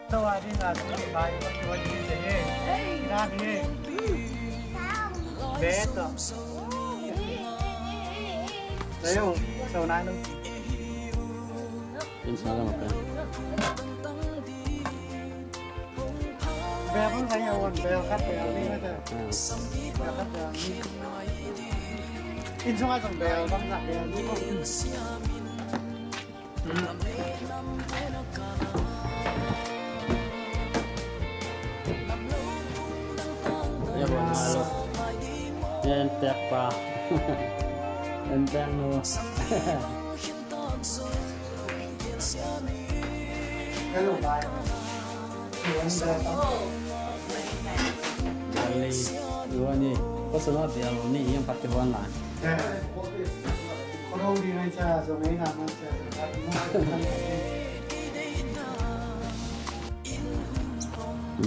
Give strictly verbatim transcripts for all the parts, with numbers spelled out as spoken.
Tawa ding a, tawa ding a, tawa ding a, tawa ding a. Beto. Tayo, so nai lo. Inn sung ah mah pen. Bel bang sai a wan, bel khat bel ni mah ta. Bel khat bel ni. Inn sung ah zong bel bang sa bel ni. Ya, buat malu. Ya, entek pa. Entek nu. Hello, bye. Bali, Luani. Ko sunod dia Luani, yang pakai buan lah.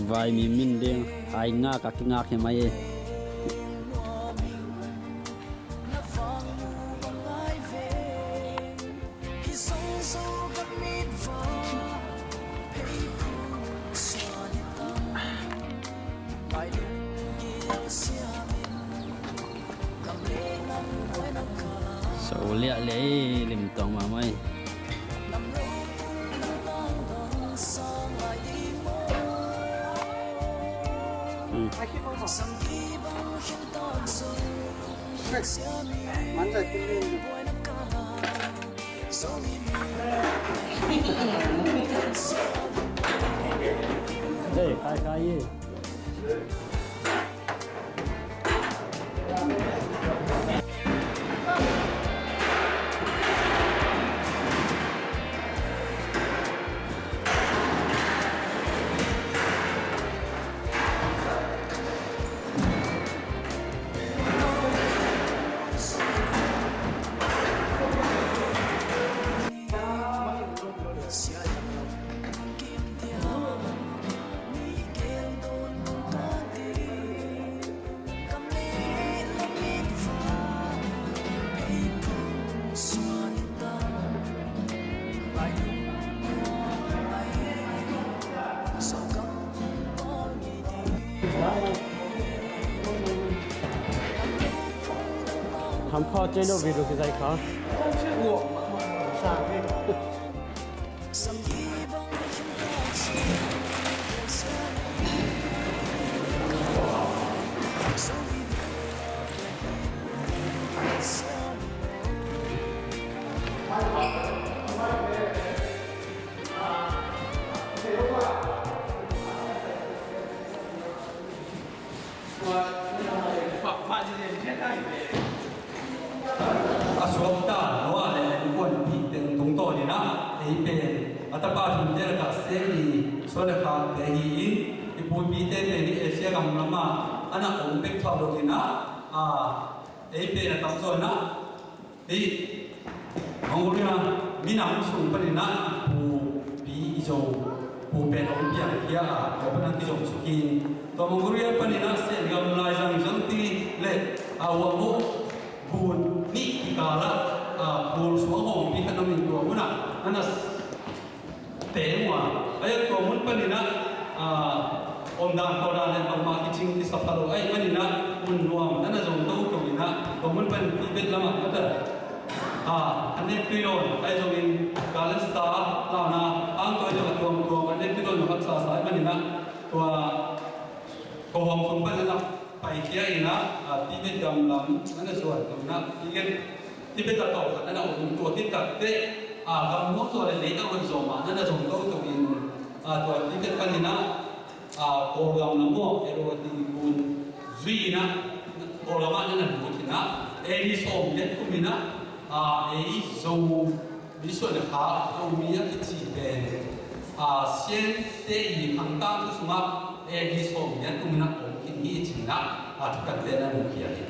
Vai mi min ding, hai ngak a kingak hi mai e. So liah liah i lim tong mahmah i. Hmm. Hey, kai kai ye. Hampha cei lo video kizai kha. A suakta Noah le a innkuanpihte tungtawnin ah ei pen a tapa thumte lakah seli suan le khakte hi-in, i pupite pen i Asia gam lamah a na om bek thuah loin ah, a, ei pen a tamzaw in ah Hih Mongolia minam sung panin ah i pupi i zo pu pen a hong piangkhia a, tua pan a kizom suk hi. Tua Mongolia panin ah Sen gam, Laizang, Zangti le a Huahmo gun nih kikal ah, a, khul suang hawmpi khat om in tua hun ah a na teng uh a, a, tua mun panin ah, a, omdan khawldan le bangmah kicing kisa pha lo ahih manin ah mun nuam na na zong toto in ah, tua mun panin Tibet lamah na ta, a, an nek tui lawn ahi zongin Kalan Star launa ang tua zong a tuamtuam an nek tui lawn na haksa sa ahih manin ah tua kawhawm sung panin ah paikhia in ah, a, Tibet gam lam na na zuan tua in ah Tibet Tibet a tawh khat a na om tua khit takteh, a, gam nuam zaw le lei a hoih zaw mah na na zong toto in, a, tua Tibet panin ah, a, Kawlgam lam maw, Irrawaddy gun zui in ah, Kawlgam ah na na lut in ah, A D sawm giat kum in ah, a, ei Zo mi suan le kha, Zomi a kici pen, a, Siante i hangtang thu sungah A D sawm giat kum in ah om khin hi ci in ah, a, thukante na mukhia hi.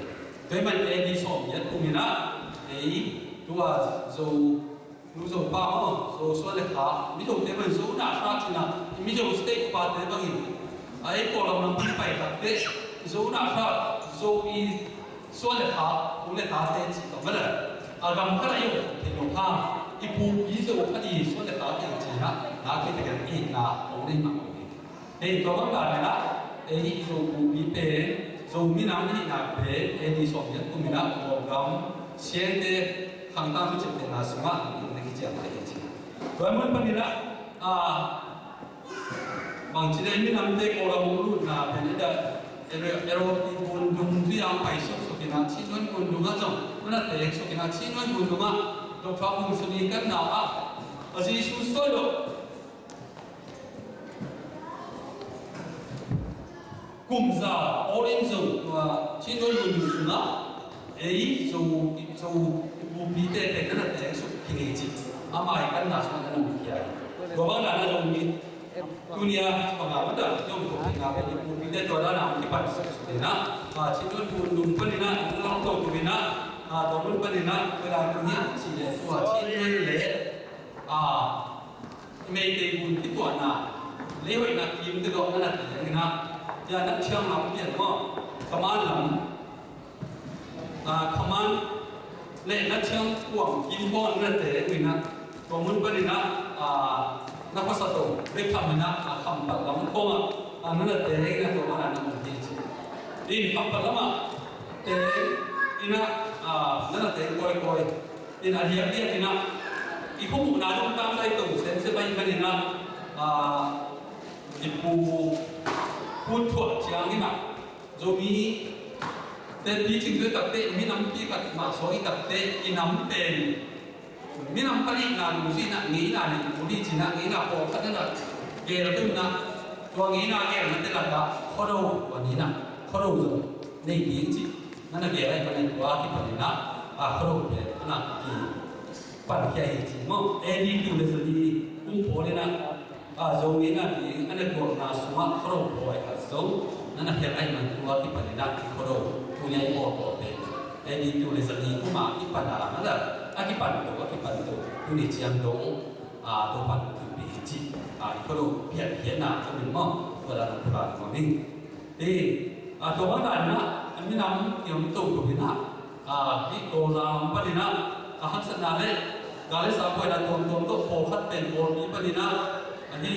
Tua ahih manin A D sawm giat kum in ah, ei, tua Zo, nu Zo pa maw, Zo suan le kha, Mizote bang Zo na hra ci in ah, Mizo state pate bangin, a, ei Kawlgam lam pan pai takteh, Zo na hra, Zo i suan le kha, u le tate ci ka mala, a gam khat a i om thei lo kha. I pupi Zo a di suan le ta piang cih na, na kei te ken i na ong nei mah ong nei. Hei, tua bang dan na, ei i Zo pupi pen, Zo minam i na pen, ei di sawm giat kum ina, Kawlgam, Siangte, khangtang tu cipte na sungah, ong nei kiciam te hi ci. Tua mun pan ina, a, bangci dei minamte Kawlgam ong lutna pen i da, ero, ero i Gundung zui ang pai suk suk ina, Chin Nuai Gundung a zong, mana te suk ina, Chin Nuai Gundung a, Doctor Kung Suni kan na a, a Jesu soi lo. Kum za, Paul in zong, tua, Chin Nuai Gundung sungah, ei, Zo, Zo, i pupite pen na na te suk kine ci. Amah i kan na suk na na mi kia. Tua bang na na Zo mi, Tunia, banga bada, yong ko pina pe ni pu pite tua dana, ki pan sa su dena. A, Chin Nuai Gundung panina, Gundung to tu dena. A, to mun panina, bada tunia, si de tua, Chin Nuai le. A, mei te gun ki tua na. Le hoi na kim te do na na te na. Ya na chiang na pian mo. Kaman lam. A, Khaman le na chiang kuang kim pawng na te uina, tua mun panina, a, na khawsa to, Bekham ina, a, Khampat lam khawng a, a, na na te ina tua mana na mun hi ci. In Khampat lama te ina, a, na na te koi koi. In a liak liak ina, i khumuk na dong tang lai to, sen se bai panina, a, i pu, pu thuak chiang ina, Zomi te picing tu takte, minam pi khat mah suak i takte, i nam pen minam pali na lungsi na, ngeina nen puli cina, ngeina pawlkhat na, gel tu na, tua ngeina gel na te lak a, Khuado tua ni na, Khuado zong nei ding ci, na na gel ai panin tua kipanin na, a Khuado pen, a na ki pan kia hi ci maw, A D tu le sa di, kum pawl ina, a, Zo ngeina ding, a na tuakna sungah Khuado pawi khat zong, na na hiat ai man tua kipanin a i Khuado, tunia i pawl pawl pen. A D tu le sa di kuma kipan a, na da, a kipan to, a kipan to, tuni ciang dong, a, to pan kipi hi ci, a, i Khuado pian hiat na, ka min maw, tua da na kula maw min. Hi, a, tua bang dan na, a minam kiam to ko hi na, a, hi ko za bang pan hi na, a haksatna le, ga le sa ko na tuam tuam to, pawlkhat pen pawlpi pan hi na, a hi,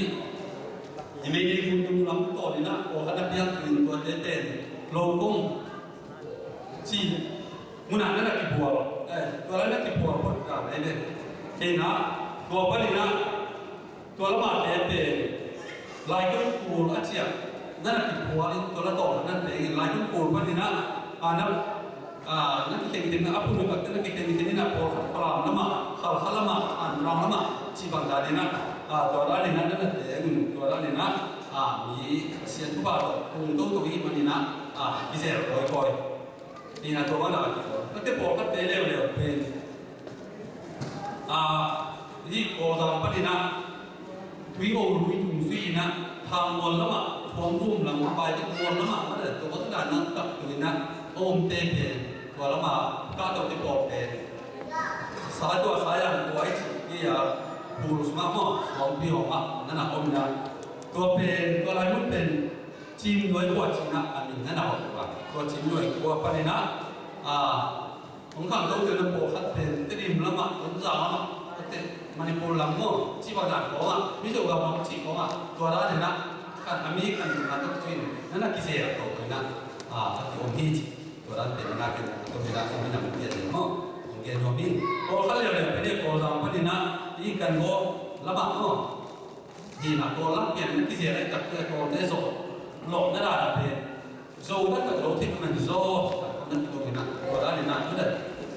i mei ni kun tung lam to hi na, pawlkhat na piak tung tua te pen, lo kong, ci, muna na na kibual, eh, tua la na kibual, pawt ka, eh, eh, hi na, tua pan hi na, Tua lama te pen, Laikun kul a ciah, na na kiphual in, tua la tawh na te in, Laikun kul panin a, a na, a, na kikhen khen na, a pun na kak te na kikhen khen in a pawlkhat Falam lama, Khalkha lama, Anrang lama, ci bang danin a, a, tua danin a, na na te in, tua danin a, a, mi, a sian thupa tawh, kung to to i panin a, a, kizel koi koi. Ina tua bang a kikhen. Na te pawlkhat te leuleu pen. A, hih Kawlzang panin a, Tuigo lui tung zui in a, Thang mual lamah, Thuang Vum lam, Pai Dik mual lamah, mah le tua bang dan nang tak tu in a, a omte pen, tua lamah, ka tawh te pawl pen. Sa tua sa yang tua i cih, i a, Phul sungah maw, Suangpi hawngah, na na om in a. Tua pen, tua lai mun pen, Cim Nuai khua cih in a, a min na na om tua. Tua Cim Nuai khua panin a, a, Hong khangto te na pawlkhat pen, Tedim lamah, Tonzang lamah, te Manipur lam maw, ci bang dan khawngah, Mizoram lam ci khawngah, tua dan hi na, khan a mi khan ding a tok cin, na na kizel to to hi na, a, a ki om hi ci, tua dan pen na ken, to mi na, to mi na mi pen maw, hong gen nuam hi, pawlkhat leuleu pen, Kawlzang panin a, i kan baw, lamah maw, Hi na, Kawl lam pian na kizel ai tak te, Kawlte zawh lawh na dan a pen. Zo na tak lo thei man zo, tak na tu na, tua dan na tu na.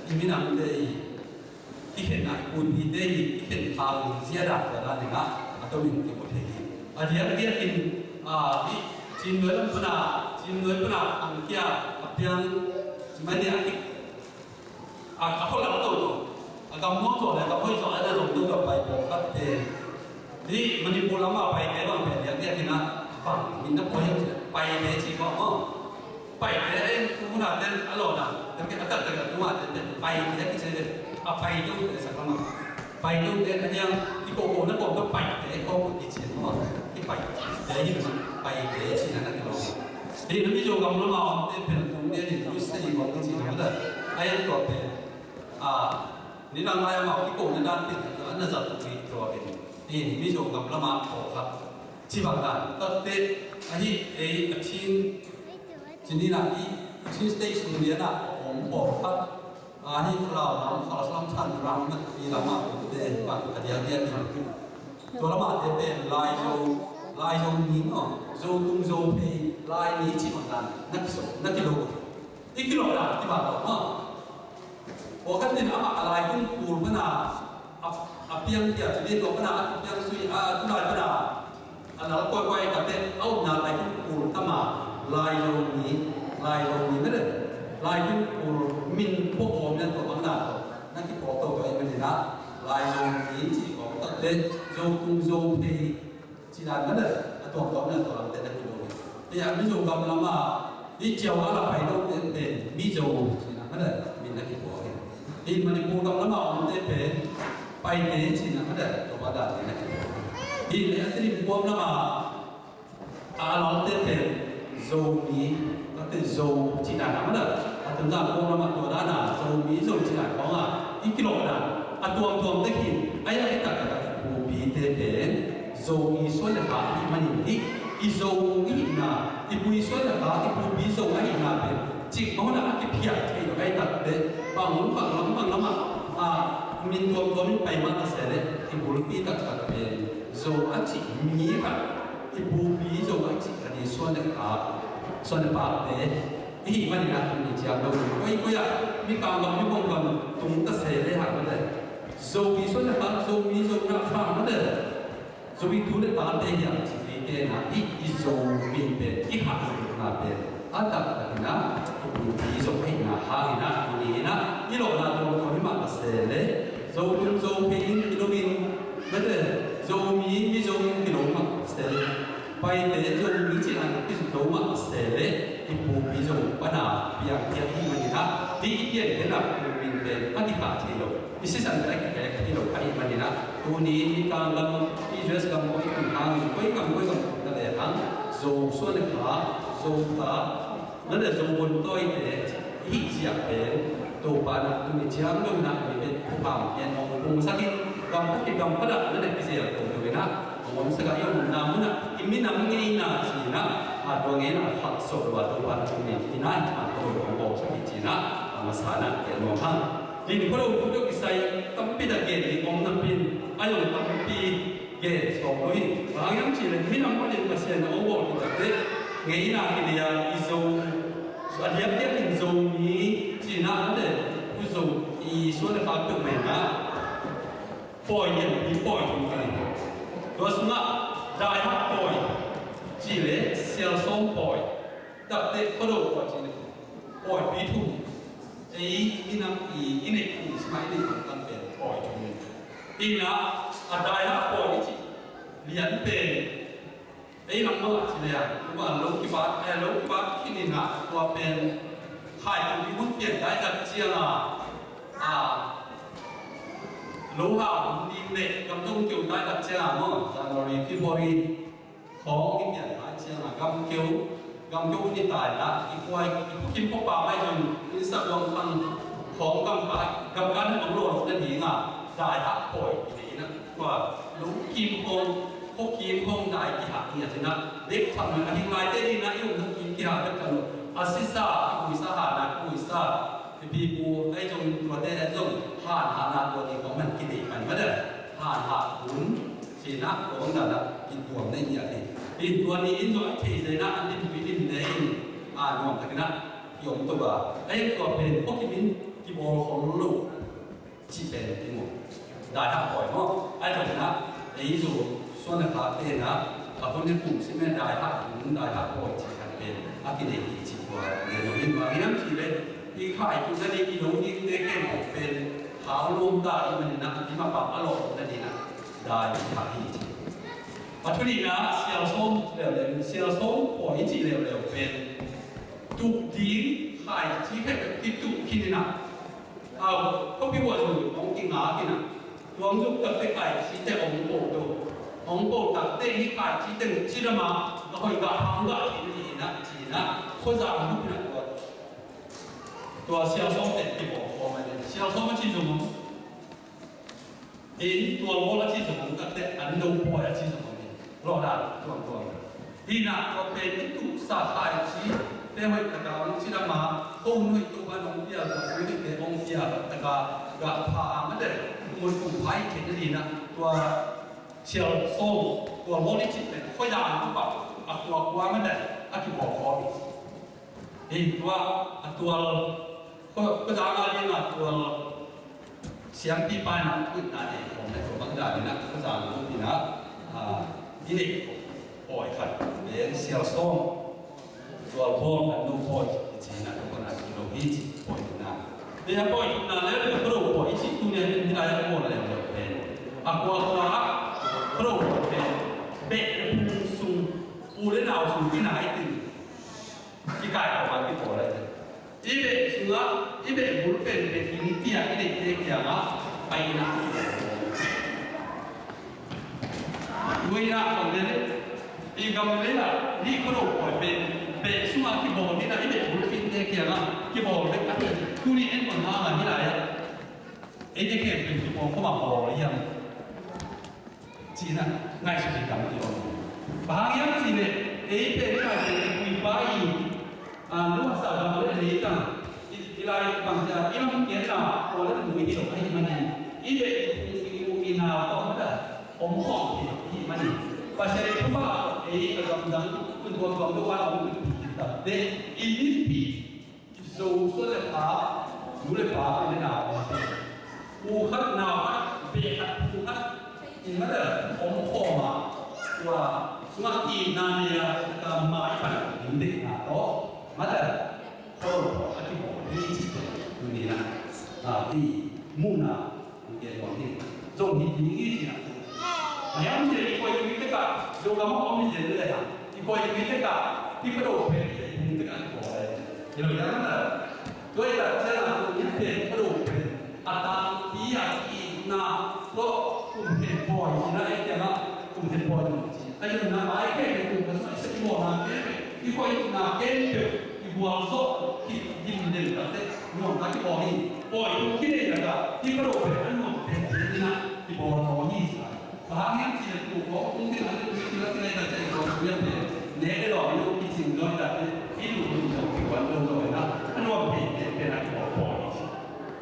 I minam te i, i khen na, kun i te i, i khen pa i zia dan tua dan na, a to min ki mo thei hi. A diak diak in, a, i, Chin Nuai lam pana, Chin Nuai pana, ang kia, a piang, mani a ki, A, a khualam to to. A gam nuam zaw le a gam hoih zaw a na zong to to Paite pawlkhat te. Hih Manipur lam a Paite bang pen diakdiak hi na bang min na poi hiam cih leh Paite ci kawm maw. Paite a en tu na ten a lawh na. Ten ke a tak tak a tu ma ten ten Paite a kici le. A Paite te sak lam a. Paite te a hiang i ko ko na ko to Paite ko ko kici maw. I Paite hi na Paite ci na na ki lawh. Hih na Mizo gam lam a om te pen tung te ni tu sei ko kici na da. A en ko pen. A, ni dang lai amau kiko na dan pin, Na zat tuk hi tua in. In Mizo gam lamah pawlkhat cibang dan tatte ahi ei a Chin, Chin inah i Chin State sung lianah a om pawlkhat ahi Falam lam, Falam Thantlang mah i lamah omte bang a diakdiak in. Tua lamahte pen Laizo, Laizo mi maw, Zo tung Zo phei, Lai mi cibang dan na kiso, na kilo. I kilawh dan kibang lo maw. Pawlkhat in amah a laikung kul pana a, a piang khia ci ni, tua pana a piang sui a, tulai pana a lal kuaikuai ka teh a upna laikung kul tama, Laizo mi, Laizo mi mede, laikung kul min pawh kawm na tua bang na tua na kipawh to tua i maninah Laizo mi ci kawm tatte Zo tung Zo phei ci dan mede, a tuamtuam na tua lamte na kilo hi. Tia Mizo gam lama i ciau a la pai dote pen Mizo cina mede min na kipuak hi. I Manipur gam lama omte pen Paite cina mede, tua pa dan min na kipuak hi. I le a tilim puam lama a lalte pen Zomi, tate Zo cina na mede, a tunza puam lama tua dana Zomi Zo cina kawnga i kilawh dan a tuamtuam tek hi. Ai a i taktak a i pupite pen Zo i suan le kha ahih manin hi. I Zo i hihna, i pu i suan le kha, i pupi Zo ahihna pen cik mahuna a kiphiat thei lo ai takte bang hun bang lam bang lamah a min tuamtuam in pai mah ta se le i bulpi taktak pen Zo a cih mi khat, i pupi Zo a cih khat i suan le kha, suan le pakte i hih manin a tuni ciang lo. Koikoi ah mi kang bang mi kong bang tung ta se le hang mah le Zo i suan le kha, Zo mi Zo na kha mah le Zo i tu le tate hiam ci thei tena i, i Zo min pen i khah lo na pen a taktak ina i pu i Zo hei na hang ina i ni ina i lo na tuamtuam hi mah ta se le Zo tung Zo phei in i lo in mete Zo mi mi Zo in i lo mah ta se le Paite Zo mi ci an i lo mah ta se le i pu i Zo pana piang piang hi mah ina i i pian kena pu min pen a kikhah thei lo. I sisan pen a kikhek thei lo ahih maninah tuni in i kang lam i U S gam kong i tung hangin koi gam koi gam tung ta le hang Zo suan le kha, Zo kha, na le Zo bon tawite i hih ziak pen Topa na tuni ciang dong na mi pen thupha pian hong pungsak in gam khukhit gam khuadah na le kizel to to inah hong omsak ah i omna munah i minam ngeina cinah a tua ngeina a khak sawh lo a Topa na tuni inah i thang ko lo hong bawlsak hi cinah a masa na pian nuam hang. Din khuado khuado kisai tampi dak gen ding om napi in a yong tampi gen sawm lo hi. Bang hang hiam cih leh minam panin Pasian a aw bawl hi takte ngeina hi leh i Zo a diakdiak in Zomi cihna a le u Zo i suan a kha peuhmah in a pawi lianpi pawi thum ka nei. Tua sungah daihak pawi cih leh sialsawm pawi takte khuado pawi cih leh pawipi thum. Ei minam i i neih kum sima i neih kum kan pen pawi thum in. Ina a daihak pawi i cih lian pen ei nangmah a ci leh a lo kibat eh lo kibat khin ina tua pen khai kum i hun pian daidak cianga a lo ha hun ding leh gam tong keu daidak cianga maw January February khawng i pian lai cianga gam keu gam keu ni tai la i kuai i khukim khawpa mai zong i sa luang khang khawng gam kai gam kan hong lo na dinga daihak pawi i nei na tua lungkim khawng khukim khawng dai kihak ni a cina bek tham na a hing lai te ni na i um na kim kihak bek tham lo a sisa a kuisa ha na kuisa i pipu ai zong tua te ai zong han ha na tua ni khawng man kinei man ma da han ha hun Cina kong dana in tuam na i niak hi. In tua ni in zong a thei zena an din tui din ne in a nuam takina i om to ba. A in tua pen pawh kimin kibawl khol lo ci pen i mu. Dai hak pawi maw? A zong na ei zo suan a kha tena a hun i kum si men dai hak hun dai hak pawi ci khat pen a kinei hi ci tua ne lo in ba hiam ci le i khai tu na ni i lo ding te ken pen hau lom ta i manina a ti ma pam a lo na ni na. Dai i thak hi ci. A thu nihna sialsawm leuleu, sialsawm pawi i cih leuleu pen tuk ding khai ci khat kituk khin ina. Au, khuapi hua zong hong kingak ina. Tuang zuk takte khai ci te hong po do. Hong po takte hi khai ci teng ci dama a hoih gah hang gah khin ina ci ina. Khuazang huk ina tua. Tua sialsawm pen kibawl khawm a ina. Sialsawm a ci zong In tualbawl a ci zong om takte, an no pawi a ci zong om in. Lawhdan tuamtuam. Hi na, tua pen i tuhsa khai ci te hoih taka hong ci dama, ko nuih tu ban hong pial, tua nuih te hong pial taka gah pha a mate, mun kum phai khen a hi na, tua sial sawm, tualbawl i ci pen khuazang tu pa, a khuakhua mate, a kibawl khawm hi. Hi tua, a tual, ko, ko zang a ding a tual siampi pa in a tuitna nei khawm na tua bang dan in a ko zang a tuitna, a, i nei khawm pawi khat. Pen sial sawm, tualbawl an no pawi i ci na tua na ci lo hi ci pawi na. Pen a pawi na le le ko lo pawi i ci tu ne pen hi lai a bawl le le pen. A khuakhua a ko lo pawi pen. Beh le phung sung, u le nau sung i na i tin. Kikai khawm a kibawl lai. I beh sungah, i beh bul pen beh in pia i deihte kiangah pai in a. Nuihna bang den i gam lei ah, hih ko lo pawi pen beh sungah kibawl hi na, i beh bul pinte kiangah kibawl bek a hi. Tuni en bang hang a hi lai ah. Ei te khempeuh kibawl khawm a bawl hiam? Cih na, ngaihsut hi tam ti om. Bang hang hiam cih leh, ei pen i lai pen i Puipa i, a, luahsa gam le leitang, i, i lai bang cia, i lam kiatna, pawl le tui hi lo ahih manin, i beh i pu, i pu, i nau tawh mata, om khawm hi lo ahih manin. Pasian i thupha tawh ei a gamdang, kun tuamtuam tawh wan om kun pi hi tam. Te, i mipi, Zo suan le kha, nu le pa, pi le nau, pu khat, nau khat, beh khat, pu khat, in mata om khawm a, tua sungah itna nei a, ka mai pan ding deihna tawh, mata, khawm a kibawl hi ci tawh, tuni na, a, i muhna, Hong gen nuam hi. Zong hi ding hi ci-in ah. A hiam cih leh i koih tui tekah, Zogam ah om hi zen leh a, i koih tui tekah, i ka do pen i pen tung tekah i kawl leh. Hi lo hiam a na. Tua i tak ciang a tua i pen i ka do pen. A tangpi a ki-itna tawh kum pen pawi hi na, ei kiangah kum pen pawi hi ci. A hiam na, a i pen pen kum ka sung a i sa i mawhna pen pen. I koih itna pen pen. I gualzawh khit dim den takte nuam tak i aw hi. Pawi tung kinei laka i ka lo pen a nuam pen pen ina i bawl aw hi sa. Bang hang hiam cih leh tu ko tung ding a tu ding a kinei tak ciang i bawl tu hiam pen nek le lawm i lo kicing zaw i takte i lu lu zaw i kuan zaw zaw ina a nuam pen pen pen a i bawl pawi hi sa.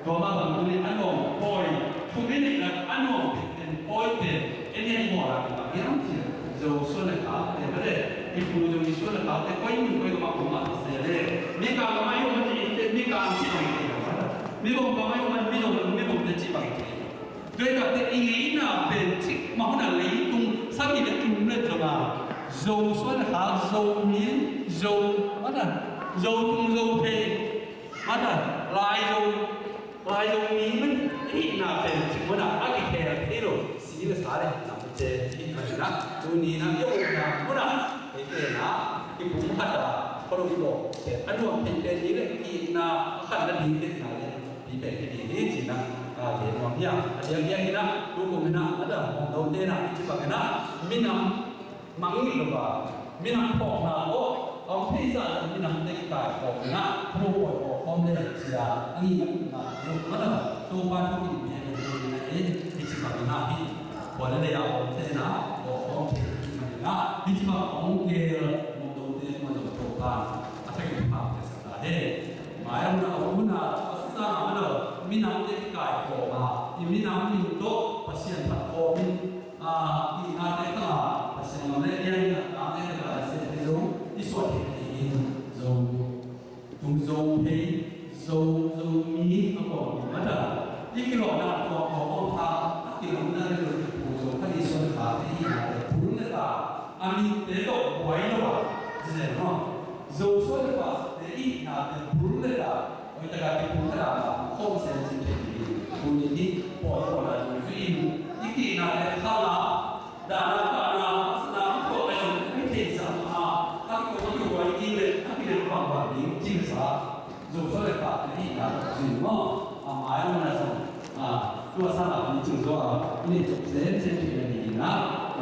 Tua mah bang tuni a nuam pawi thu kinei lak a nuam pen pen pawi pen. Eni a i mawh a i bang hiam cih leh Zo suan le khak te mate i pu Zo i suan le khak te koi mun koi gam a om a se le. Mikang gam a i om a te in te mikang ci bang i te gam a. Mibom gam a i om a mibom, mibom te ci bang i te. Tua i tak te i ngeina pen cik mah hun a leitung sami le tum le zong a Zo suan le khak, Zo mi, Zo mata, Zo tung Zo phei mata, Lai Zo. Lai Zo mi man i hihna pen cik munah a kikhel thei lo, si le sa le nam te i hihna tuni na i omna munah ei pen a i pum khat a kholom i bawh pen a nuam pen pen ni le i hihna a khatna ding te na le i pen i ding hi cina a pen nuam hiam a diang diang hina tu kum hina a dam hong do te na i ci bang hina minam Mangngilh lo a, minam phawkna aw, a om thei zah zong minamte kikaikhawm in ah, Kha Lo pawi aw khawm le cia, a ngih a utna lo, mah lo, Topa thu kim bia in ah, ei, hih ci bang in ah hih, khual le lei a omte in ah, aw khawm thei hih man in ah, hih ci bang hong gel, mawk lote, mah lo Topa, a thakin pha pia sak ta hen. Mai a hun a, a hun a, a sa a mah lo, minamte kikaikhawm a, i minam min tawh, Pasian phat khawm in, A, i nate kha Pasian lam le i nate kha Pasian te Zo i suah theih dingin Zo tung Zo phei Zo Zo mi a kawm ding mah ta. I kilawhna tua kawm kha a kilamna le lo i pu Zo kha i suan kha te i nate bul le ta a mite tawh buai lo a zen maw. Zo suan le ta te i nate bul le ta. Oi taka te pu kha da ma khawm sem sin te ni. Tuni ni pawi pawi la ni zui in i kihna te kha la. Dahna kahna, hasna, a thuak a zong a kithei zah a, a kiko a kihuai ding le a kilem bangbang ding cih sa. Zo suan le pah te hihna zui maw? A mai a mana zong, a, tua sang a mi cing zo a, i neih tuk zen zen theih na ding na,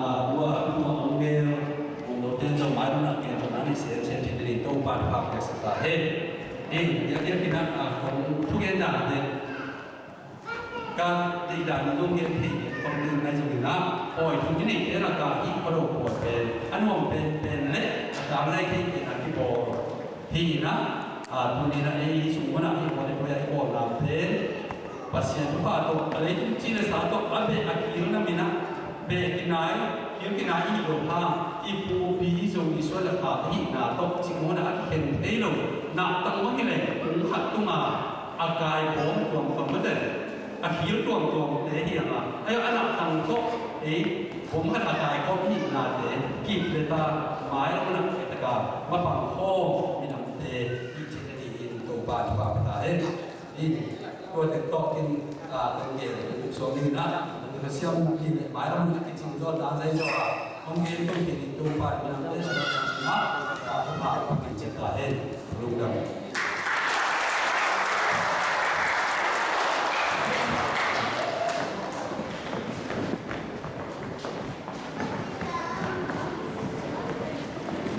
a, tua, tua hong gel, hong lo ten zong mai a mana gel zong na neih zen zen theih na ding Topa thupha pia sak ta hen. Ei, diak diak in a, a, hong thugen dan te. Ka deih dan in zong gen thei, Bang ding na zong in ah, pawi thu i neihte lakah hih Khuado pawi pen a nuam penpen le a dang lai thei pen a kibawl hi in ah, a, tuni in ah ei sung hun ah hih Khuado pawi a i bawlna pen Pasian thupha tawh, a leitung ci le sa tawh a beh a kil na min ah beh kinai, kil kinai i hih loh hang i pupi i Zo Jesuh le kha ka hihna tawh ci hun ah a kikhen thei lo. Nahtang mah hi leng kung khat tungah a kai bawm tuamtuam mah teh a khil tuamtuamte hi hang a, a, a nahtang tawh ei bawm khat a kai khawm hihnate kip le ta, mailam hun ah khetak a mapang khawm minamte i cih a dingin Topa thupha pia ta hen. Tua tek tawh in, a, kan gel in uk sawm ding in ah, tua siam ding in mailam hun ah kicing zaw dan zai zaw a hong gen tung khin in Topa minamte sawm ding in ah, a, thupha pia khin ciat ta hen. Lungdam.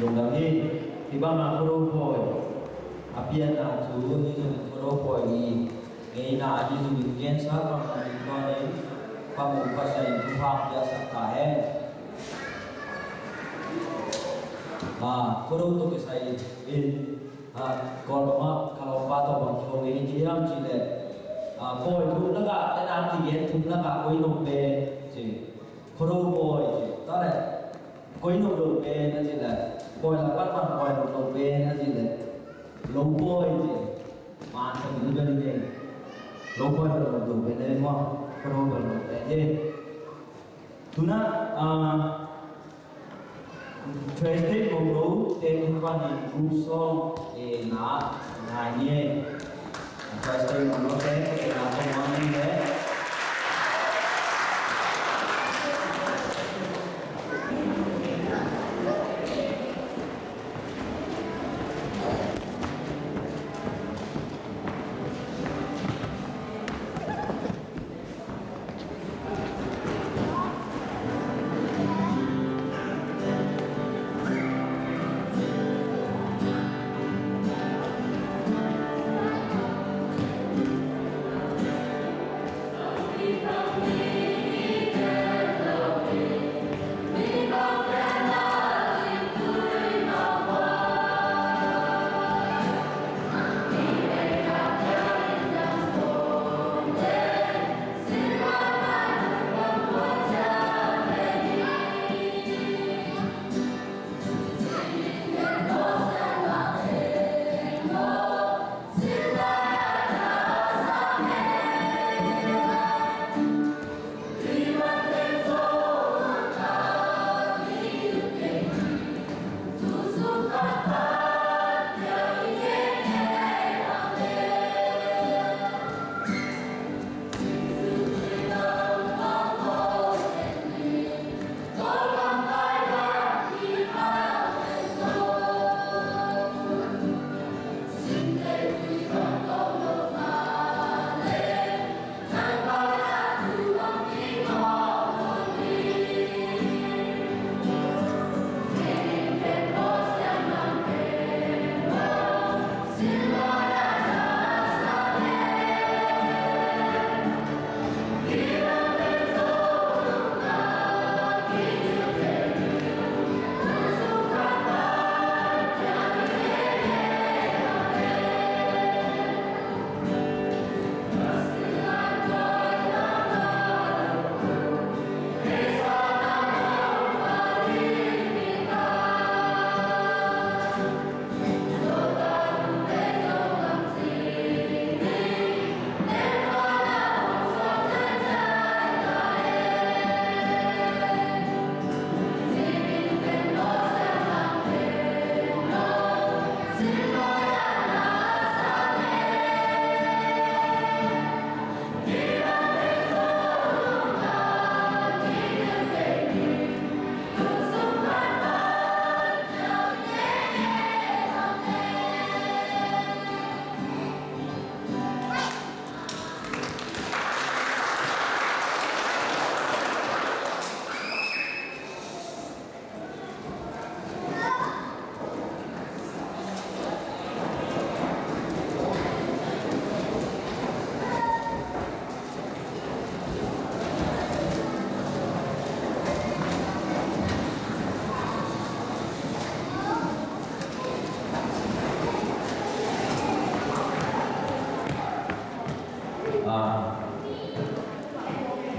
Lungdam hi. Hih bangah Khuado pawi a pianna thu hih zongin Khuado pawi i ngeina hih zongin gensa bangin tuanin Pa Mung Pasian in thupha piaksak ta hen. A, Khuado tawh kisai in, a, Kawlgam ah ka lawmpa tawh bang kihong ei hiam cih leh, a, pawi thum lakah, ena kigen thum lakah koi nop pen ci. Khuado pawi ci. Tua leh koi nop lo pen a cih leh, pawi lak pan pan pawi nop lo pen a cih leh, lo pawi ci. Man sa min bel i ngei. Lo pawi bel nop lo pen a i maw. Khuado bel nop pen hi. Tuna, a, Thursday mong lo te tung panin group song e na ngai ni e. Thursday mong lo te e na tong wang ni e.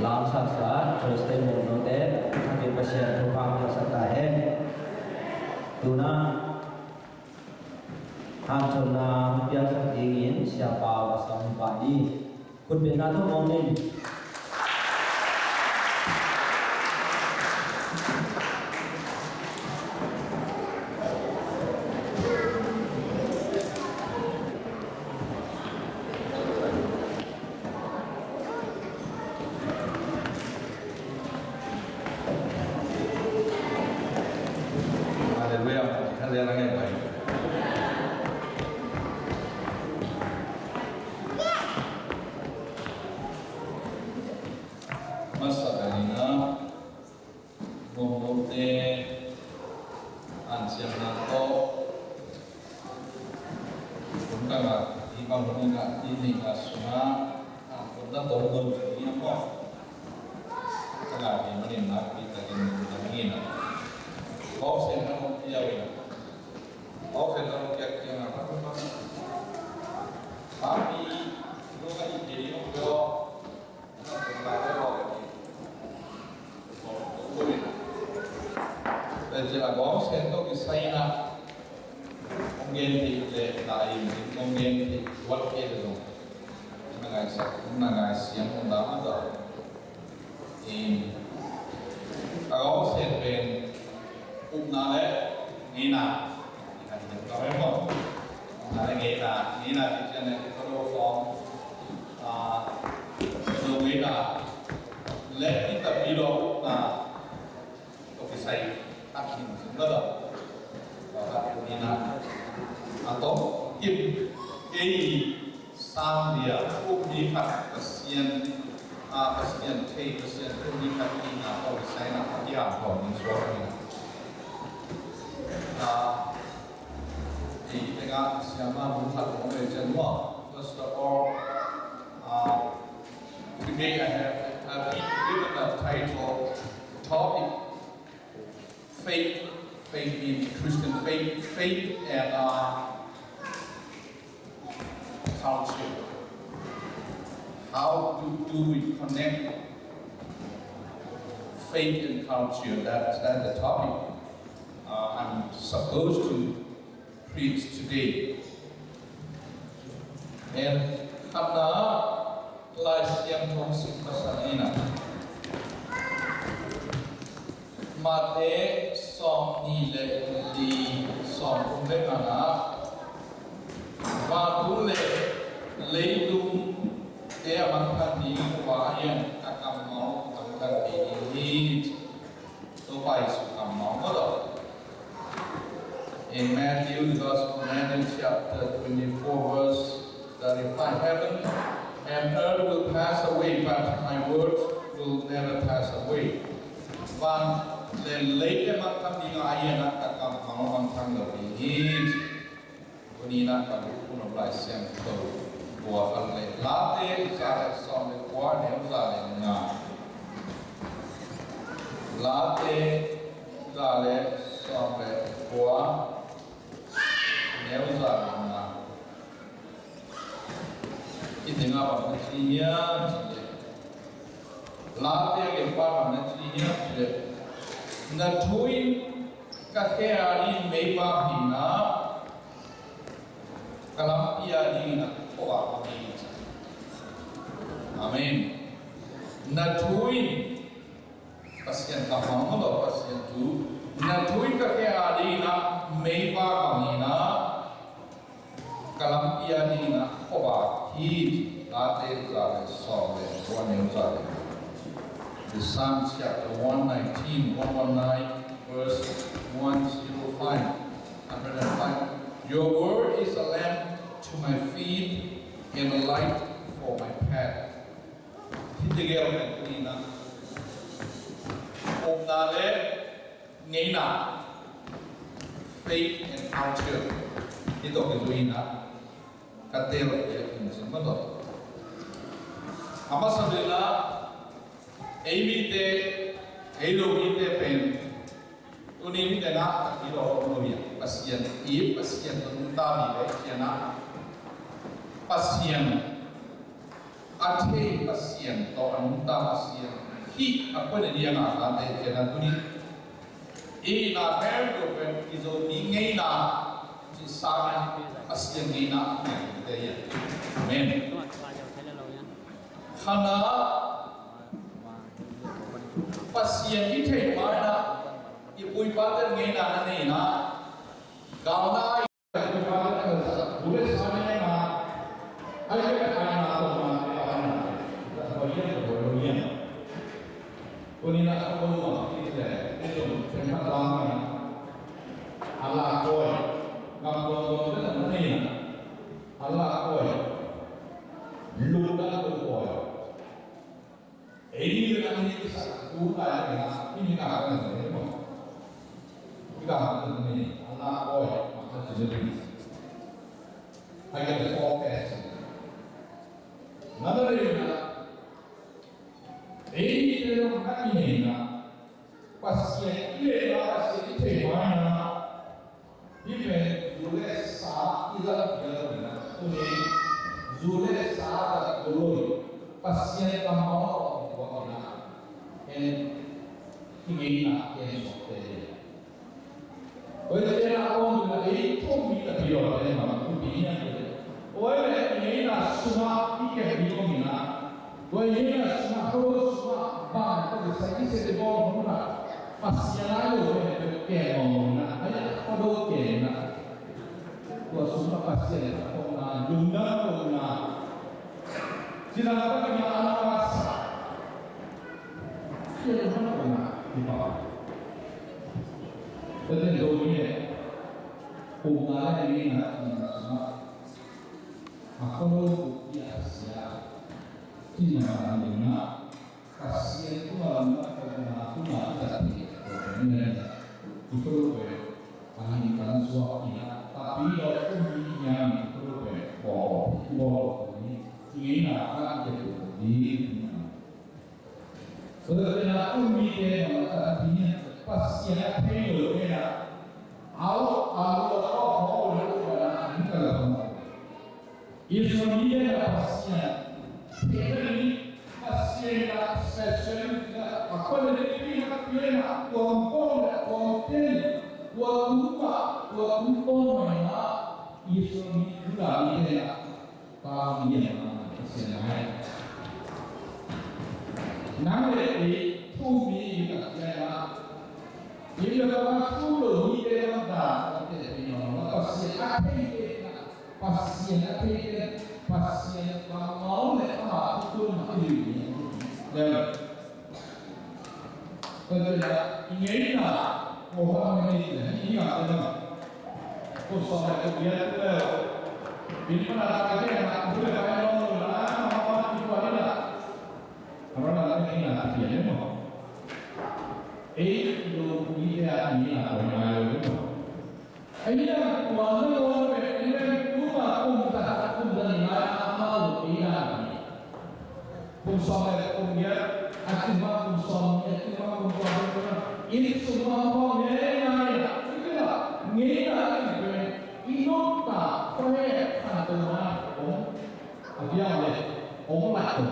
Lamsaksa Thursday morning note, Khazih Pasian thupha piaksak ta hen. Tuna hanthotna piaksak dingin Siapa Vasam Padi khutbetna tawh mawng in. Halleluiah. Halleluiah. Masa pen ina Mawngmawngte hanciamna tawh hun tangah i bang hun tangah i neihna sungah hanthotna tawh hun tangah i manin nakpi takin hun tangah i na. Bawngsen a hong pia uh i na. Bawngsen a hong pia kiangah hong pia. Papi, nungah i pia i hong pia. Tua ciangin a bawngsen tawh kisai in a hong gen theih leh na in hong gen theih tuat kei leh zong na ngaihsak, na ngaihsiam, na dah mah tawh. In a bawngsen pen upna le ngeina i khat hi ka mem maw? Upna le ngeina, ngeina cih ciang le i ka lo khawng, ah, lo ngeina le i tapi lo upna tawh kisai a khin sin lo lo. Tua khat ngeina a tawh kim kei sang dia, kum ni khat Pasian, ah, Pasian thei, Pasian kum ni khat i na tawh kisai na a kiang tawh min suak ni na. Ah, i tengah siama mun khat hong vei cian maw. First of all, ah, today I have, I have been given a title, topic, faith, faith in Christian faith, faith and, uh, culture. How do, do we connect faith and culture? That's, that's the topic, uh, I'm supposed to preach today. And khatna, Lai Siangtho sim masa ni na. Matthai sawmnih le li, sawmthum le nga na. Vantung le leitungte a mangthang ding upa in a kammal mangthang ding hi. Topa Jesu kammal maw. In Matthew, the Gospel of Matthew, chapter twenty-four, verse thirty-five, "Heaven and earth will pass away, but my words will never pass away." Van le lei te mangthang ding a, a hiang a ka kammal mangthang lo ding hi. Tuni-in ah ka bukhun ah Lai Siangtho bua khat leh, Late za leh sawm leh kua, neu za leh nga. Late za leh sawm leh kua, neu za leh nga. Hih tengah bang na ci hiam cih leh, Late a genpa bang na ci hiam cih leh, na thu in ka khe a dingin meivak hi-in ah, ka lampi a dingin ah khuavak hi, ci. Amen. Na thu in, Pasian kammal maw, Pasian thu, na thu in ka khe a dingin ah meivak hi-in ah, ka lampi a dingin ah khuavak hi, ci. Late za leh sawm leh kua, neu za leh nga. The Psalm chapter one nineteen, one one nine, verse one zero five, hundred and five. Your word is a lamp to my feet and a light for my path. Hih tegel pen tuni-in ah, upna leh ngeina, faith and culture, hih tawh kizui-in ah ka tel a, hih a khin sung maw tawh. A masa pen ah, ei mite, ei Lomite pen, tuni mite na, a kilo lo hi a, Pasian i, Pasian tawh nungta mi leh Pasian a, Pasian A thei Pasian tawh a nungta Pasian hih a kua ne ding a ngakhlate ciangin tuni i na hel lo pen i Zomi ngeina ci sangin Pasian ngeina a ngeite hi. Amen. Khana Pasian i theih maina i pu i pate ngeina na neina galna Ei, a ni kisak tu lai a ni, a ni ka ni, a ni ka ni, a na oi, a ka ni. I get the four facts. Nana le na, ei, te lo ka ni na, Pasian i le na, Pasian i te wa na. Hih pen zu le sa i zat piak lo in ah, tuni zu le sa zat lo in Pasian kammal tawh kituak in ah, en i ngeina ken suakte hi. Tua hi ciangin a kawm tungah ei thu-um mi tampi lo in ah, thupi hiam cih leh, tua hi leh i ngeina sungah i kep ding om in ah, tua i ngeina sungah, Khuado sungah bang tawh kisai i sep i bawl om in ah, Pasian a lo pen pen ken mawk lo in ah, a Khuado ken in ah, tua sungah Pasian a tawpna, lungdam tawpna, cidam tawpna, a na sa, ken mawk lo in ah, i pa. Tua pen Zomi le upna le ngeina sungah a Khuado buk i a sia cihna a ding ah, Pasian tungah lamdang tawpna tungah i tat hi. Tua pen i Khuado pen a hing kan suak in ah, tapi lo kum hi hiam i Khuado pen bawl, bawl ni, i ngeina a i tat hi. Tua pen a kum mite bang a tat hi hiam, Pasian a thei lo pen a, au, a lo a tawk hawk lo pen a, a hing kan lo. Israel mite in ah Pasian theihna ding, Pasian in ah special in ah a khuan a ding in ah pia in ah, tua hong pawng le tua hong ten, tua tung pah, tua tung pawng mah in ah Israel mi, Judah mite in ah tang lian mah Pasian ngai. Nang le ei thu-um mi in ah pia in ah, ei le pa thu lo mite in ah dan, Pasian a thei in ah, Pasian a thei pen, Pasian kammal le ama thukhun mah i hi hi. Tua pen i ngeina, ko hang i ngeina, i ngah pen a, ko sawm le ko giat le, in mana ka ke na, ko le kai lo na, ma ma ma ti ko ni na. Ama na ngeina ti ni mo. Ei lo ni ya ni na ko na lo mo. Ei, a tua na lo pen, ei pen, tu ma kum ta, kum ta ni ma, a ma lo pi na ni. Kum sawm le kum giat, a kum ma kum sawm, a kum ma kum sawm le kum. I sum ma kum nge na ni, i pen a, nge na ni pen, i no ta, ko he, ka to ma, kum, a bia le, kum la to.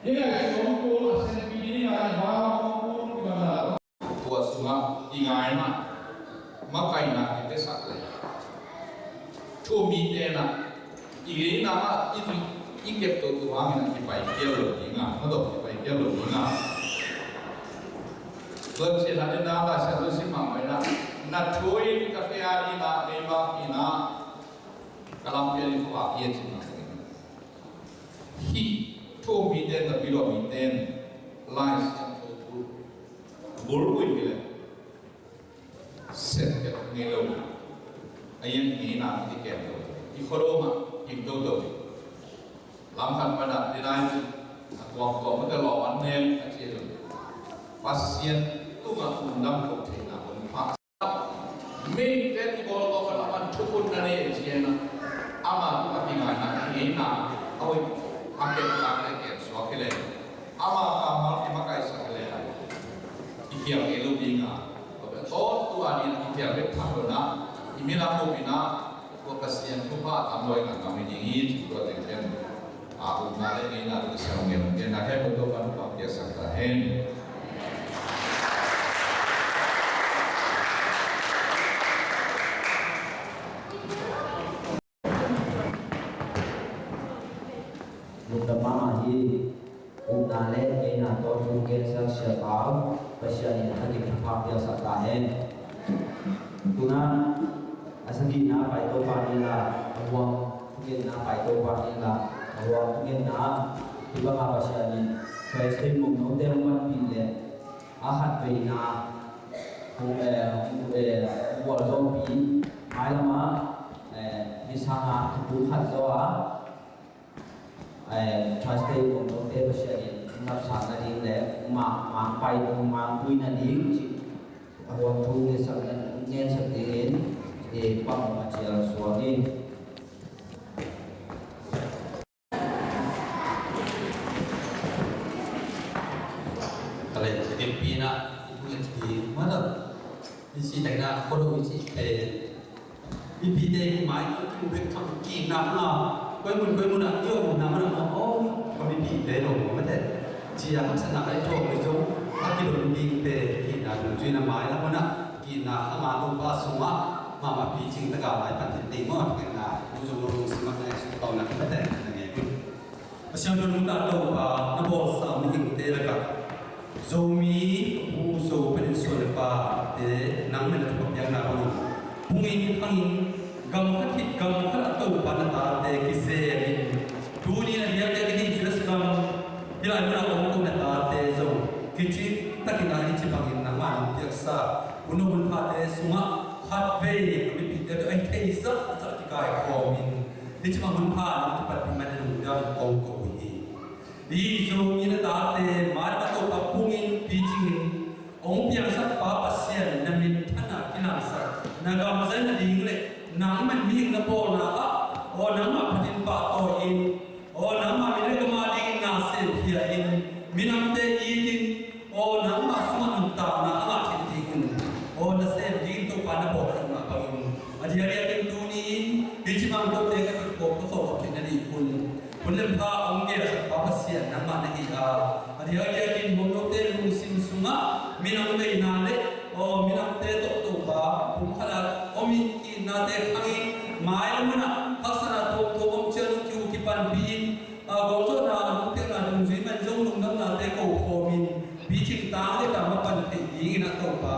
I ngai sum kum, a sen pi ni ngai ma, kum, kum na. Tua sungah i ngaina, makaihna i piasak le, thu-um mite in ah i ngeina ah i, i kep toto hangin ah kipai kei lo ding a, na dawh kipai kei lo ding a. Tua ciangin ah na Lai Siangtho sim mahmah in ah, na thu in ka khe a ding ah, meibak in ah ka lampi a ding khuavak hi a ci mah. Hih thu-um mite, tapi lo mite in Lai Siangtho thu bulphuh hi leh, sep kep ngei lo, a ian ngeina i kem lo, i khuado mah kim toto hi. Lam khat pan ah, ding lai ci, a tuamtuam mah te lawm an nem a ci lo. Pasian tungah lungdam ko theihna hong pha. Mite i bawl tawh ka laman thukhun na nei ciangin ah, ama tungah kingaihna, kingaihna a hoih, a kepna, a kepsuak hi leh, ama kammal kimakaihsak hi leh, i khial ngei lo ding a, tua tua ni i khial bek tham lo in ah, i minam bup in ah, tua Pasian thupha a tam lo i ngah ngam hi ding hi, ci tua teng teng. A upna le ngeina tawh kisai hong gen, hong genna khempeuh Topa'n hong phatpha piaksak ta hen. Lungdam mahmah hi. Upna le ngeina tawh thu hong gensak Sia Pau, Pasian in a thakin thupha piaksak ta hen. Tu-in a sagihna pai Topa ni la, a huang thugenna pai Topa ni la, a huang thugenna hih banga Pasian in Christ Faith Mawngno te hong panpih leh a khatveina hong, eh, hong, eh, hong gualzawhpih, mailam ah, eh, hih sanga thupha khat zaw a, eh, Christ Faith Mawngno te Pasian in hong lapsak nading le hong mang, mang pai, hong mangpui nading cih a huang thu ngetsak, ngetsak dingin, eh, pang a cial suak hi. Ka lei ka kempi na i nget ding mah lo. I si tak na ko lo i si pen. Mipite i mai ko ki mu bek tham ki na na. Koi mun koi mun a i om na mun a ma o. Ko mipite lo ma te. Ci a haksatna ka i tuak i zong a kilawm ding te i na dungzui na mai la mun a. Kihna a ngah Topa sungah mahmah picing taka maipan hi ding maw, kihna lungzong lo lungsim ah na suk pau na khat na ngei un. A siangtho nungta Topa na bawlsa mihingte lakah Zomi, Pu Zo Pen in suan le pa te nang na thupha piakna bangin pungin hangin gam khat hit gam khat a Topa na tate kisemin tuni na biakte kihin Jerusalem hih lai munah om ko na tate zong kici takin a hici bangin nangmah nong piaksa hun hong hun phate sungah khatvei a mipite tawh a hi thei zahzah kikaikhawmin hici bang hun pha nong kipat ding man lungdam kong ko uh hi. Hi Zomi na tate mailam ah Topa pungin picingin hong piangsak pa Pasian na minthanna kilangsak na gamzai nading le nangmah mihing na bawlna ah aw nangmah phatin pahtawi in aw nangmah min le gam a dingin na semkhia in minamte itin aw nangmah sungah nuntakna a ngah theih ding un aw na sem dingin Topa na bawl theih mah bangin a diakdiakin tuni in hici bang kote ka kikhop ka khawlkhop theih nading un hun le pha hong gelsak pa Pasian nangmah na hi a a diakdiakin Mawngnote lungsim sungah minam veina le aw minamte tawh Topa pumkhat a om in kihnate khangin mailam munah haksatna tuamtuam om ciang kiu kipanpih in a gualzawhna lungpiakna dungzui man zong lungdamnate kokhawmin picing tang le tang a pan theih dingin a Topa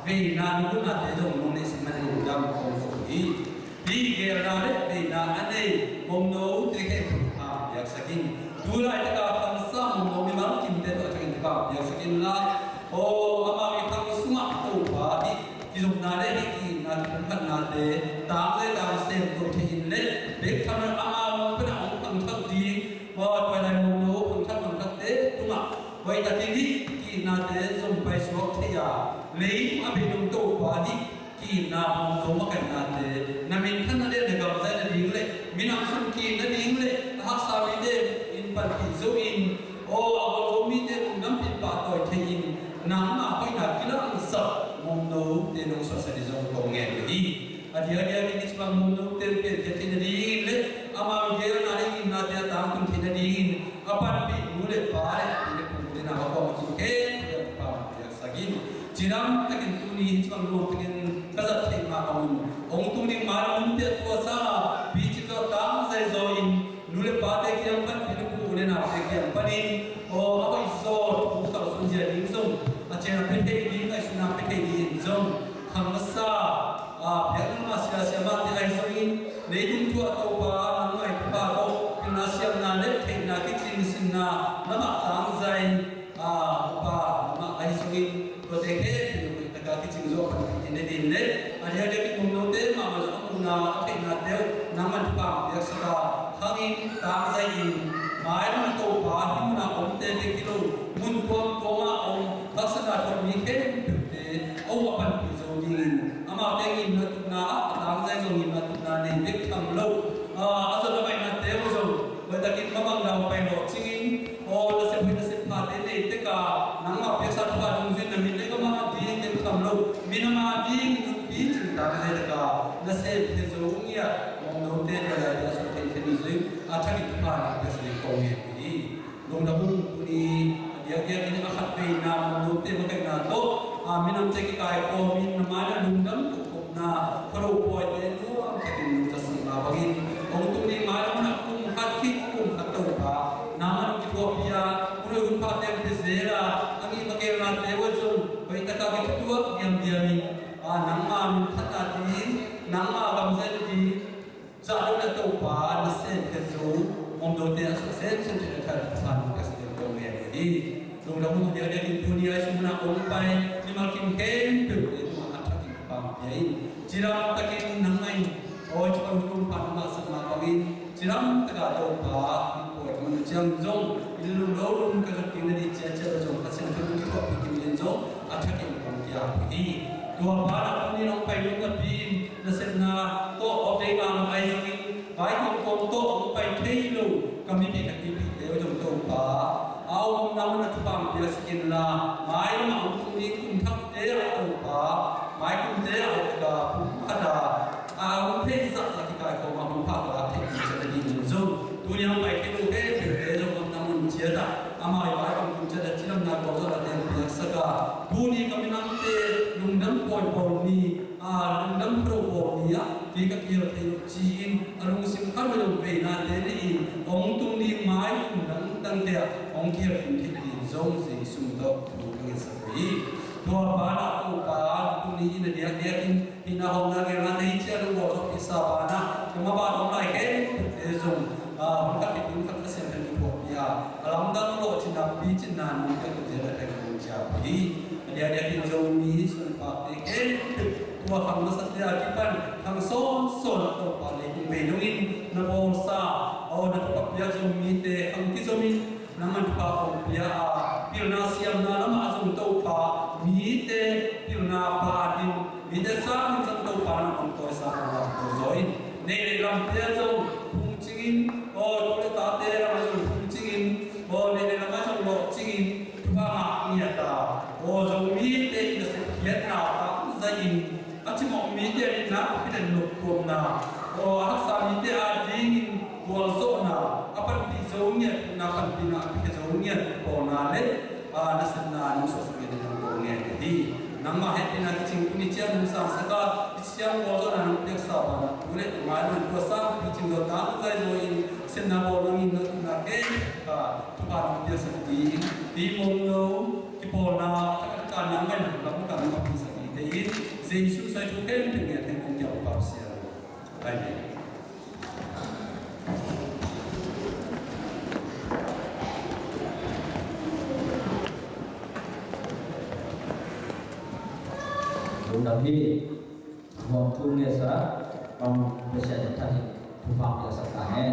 veina lungdamnate zong nong neihsak man lungdam kong ko hi. Hih geelna le veina a nei Mawngnote khempeuh a piaksak in tu laitaka khansa Mawngno mimal kimte tawh a thakin thupha piaksak in la aw amau i khang sungah Topa hih kizopna le hih kihna kipumkhatnate tang le tang sem to thei in le bek tham le amau pen a hong khangthak ding aw tuailai Mawngno khangthak khangthakte tungah hoih takin hih kihnate zong paisuak thei a leitung a bei dong Topa hih kihna Mawngno makaihna te na minthanna le na gamzai nading le minam sung kihna ding le a haksa mite in panpih zo in aw a gualzo mite lungdampih pahtawi thei in nangmah hoihna kilangsak Mawngno te nong suahsak ding zong kong ngen uh hi. A diakdiakin hici bang Mawngno te piankhiat theih nadingin le amau geelna le nginnate a tangtun theih nadingin a panpih nu le pa le pi le pu le nau a kuamah kin khempeuh pa piaksak in cidam takin tuni hici bang nuam takin ka zat theih mah bangin hong tung ding mailam hun piak tua sanga picing zaw tangzai zaw in nu le pate kiang pan pi le pu le naute kiang panin aw a hoih zaw thu kalsuan zia ding zong a cian a pia thei ding ngaihsutna pia thei ding zong khang masa a biakna lamah sia siamahte ahi zongin leitung thu ah Topa nang ngai thupha tawh pilna siamna le theihna kicing sinna lamah tangzai a Topa nangmah ahi zongin tuate khempeuh taka kicing zo a pan kicing ne din le a diakdiakin Mawngnote mahmah zong a muhna a theihnate uh nangman thupha piaksak a khangin tangzai in mailam Topa hih munah omte bek hi lo mun tuamtuamah om haksatna thuak mi khempeuhte a uh a panpih zo dingin amaute ngimna tukna ah a tangzai zong ngimna tukna nei bek tham lo a zon a baihnate uh zong hoihtakin mamang dau pai lawh cingin aw nasep hoih nasep phate nei teka nangmah piaksa thupha dungzui na min le gam a ding bek tham lo minam a ding nunpi cing tangzai teka nasep khe zo Ngiat mawngnote dia lai dia sawt thei thei ni zui a thakin thupha na pia sini kong ngen hi. Lungdam ung. Tuni a diakdiak in a khat veina mawngnote makaihna tawh a minamte kikaikhawm in na mai na lungdam kokna khuado pawite nuam takin nungta sih mah bangin hong tung ding mai lam na kum khat khit kum khat Topa nangman hong kithuahpih a hun hoih hun phate hong pia zel a a ngih magelnate uh zong hoih taka kithutuak diamdiam in a nangma min phat a ding nangma gamzel ding zahlo na Topa na sem khe zo mawngnote a suah semsem cih na thai Topa nong ka sih ding kong ngen hi. Lungdam ung. A diakdiak in tuni a i sung na kong pai mimal kim khempeuh te tungah a thakin pang pia in cidam takin nang na in awi ci pang hun pha nang mah sak mah bangin cidam taka Topa in pawi ka man ciang zong in lunglo lum ka zot ding na dih ciacia zong ka siang thum kithuahpih kim in zong a thakin kong kiap hi. Tua pa na kong ni nong pai lung napi in nasepna tawh awk dei bang ai zongin vai kongkong tawh hong pai thei lo ka mipi ka kipite uh zong Topa a om omna mun a thupha hong pia sak inla mai lamah hong tung ding kum thakte ah Topa mai kumte ah hong taka pum khat a a hong thei zahzah kikaikhawm a hong phak a lak thei ding ciat a ding zong tuni hong pai thei lo khempeuhte zong omna mun ciat ah amau i vai kongkong ciat a cidamna gualzawhna te hong piaksak a tuni ka minamte lungdam pawi pawl ni a lungdam khuado bawl ni ah kei ka kihel thei lo ci-in a lungsim khat lo veinate nei-in hong tung ding mai kum dangdangte ah hong kihel khin thei ding zong Jesu min tawh thu ka ngetsak hi. Tua banah Topa tuni in a diakdiak in hihna hawmna gelna nei ciat lo bawl zawh pisa banah kei mah ban hong lai khempeuhte zong a hong khat khit hong khat ka siam hen kithuahpih a a lamdang lawh cinna picinna nong piak tuk zel a thei kong ciap hi. A diakdiak in Zomi suanpakte khempeuh tua khang nasate a kipan khang sawnsawn ah Topa leitung bei dongin na bawlsa aw na thupha piak Zomite khang kizomin nangman thupha hong pia a pilna siamna lamah zong Topa mite pilna pa ding mite sangin zong Topa nang hong tawisa hong lamto zaw in neih le lamte ah zong phungcingin aw tu le tate lamah zong phungcingin aw neih le lamah zong lawhcingin thupha ngah ngiat a aw Zomite in a sepkhiatna tangzai in a cimawh mite a nitna a pilen noptuamna aw a haksa mite a dingin gualzawhna a panpih zo ngiat na panpihna a pikhia zo ngiat pawlna le a nasepna nong suahsak ngiat in hong ko ngen hi. Nangmah hehpihna kicing tuni ciang nong sangsak a i ciang gualzawhna nong piaksa banah tu le mailam tua sang picing zo tangzai zo in sepna bawl nangin na tupna kei ka thupha nong piaksak ding hi mawngno kipawlna thakhatkah nangmah in lamkang nong a piaksak ding kei in Jesu sai thu khempeuh ngiat hen kong kiang pau sia. Amen. Lungdam hi. Huam thu ngetsa bang Pasian in thangin thupha piaksak ta hen.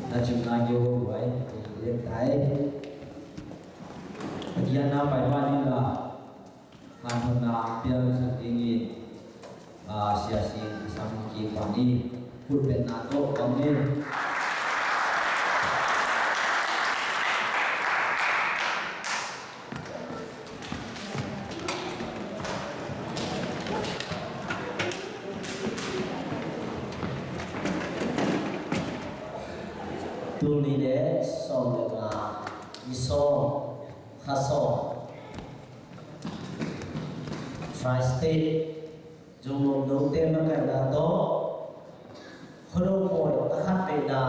Na cimna keu huai lian tai. A kianna pai pa ni la. Hanthotna piang sak dingin a siasi sam ki pa ni. Khutbetna tawh pang ni. Tul nih le sawm le nga ni sawm kha sawm Tri-State Zomite makaihna tawh Khuado pawi a khat veina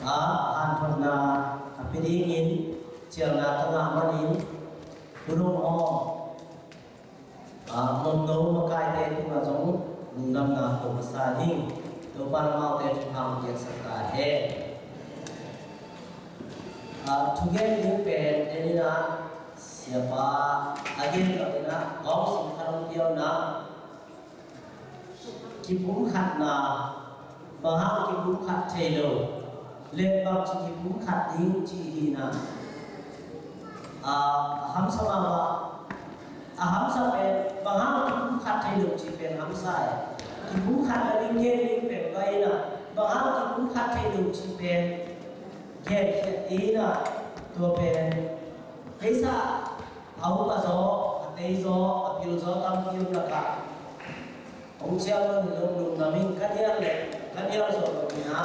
a hanthotna a pia dingin cialna ka ngah manin Khuado hawm a mawngno makaite tungah zong lungdamna ko ka sa ding Topa amaute thupha piaksak ta hen. A thugen ding pen en inah siapa a gen lo inah gawng sim khat hong piau inah kipumkhatna bang hang kipumkhat thei lo le bangci kipumkhat ding cih hi inah a hamsa mahmah. A hamsa pen bang hang kipumkhat thei lo cih pen hamsa e. Kipumkhat na ding gen ding pen pai inah bang hang kipumkhat thei lo cih pen genkhiat inah tua pen keisa a upa zaw a Tei zaw, a pil zaw tampi om lakah hong ciah lo hi lo, lungdam ing. Ka nial le ka nial zawh lo hi na,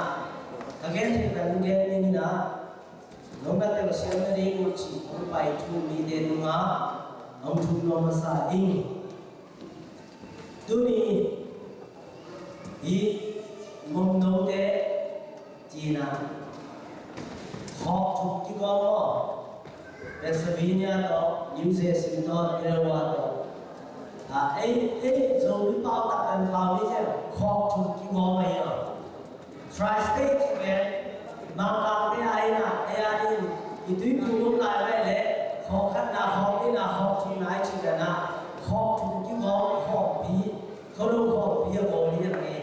ka gen theih pen gen ning hi na, nong na telsiam na ding uh cih hong pai thu mite tungah hong thum nuam masa ing. Tuni i mawngnote cina khawk thum kigawm aw, Pennsylvania tawh, New Jersey tawh, Iowa tawh. A, ei, ei Zomi pau tak kan pau ni ciang khawk thum kigawm ahi aw. Tri-state cih pen Mangkangte a ina, ei a ding i tuiphum um lai vai le khawk khatna, khawk nihna, khawk thumna i cih dan a, khawk thum kigawm khawmpi, khualo khawmpi a bawl hi a ngei.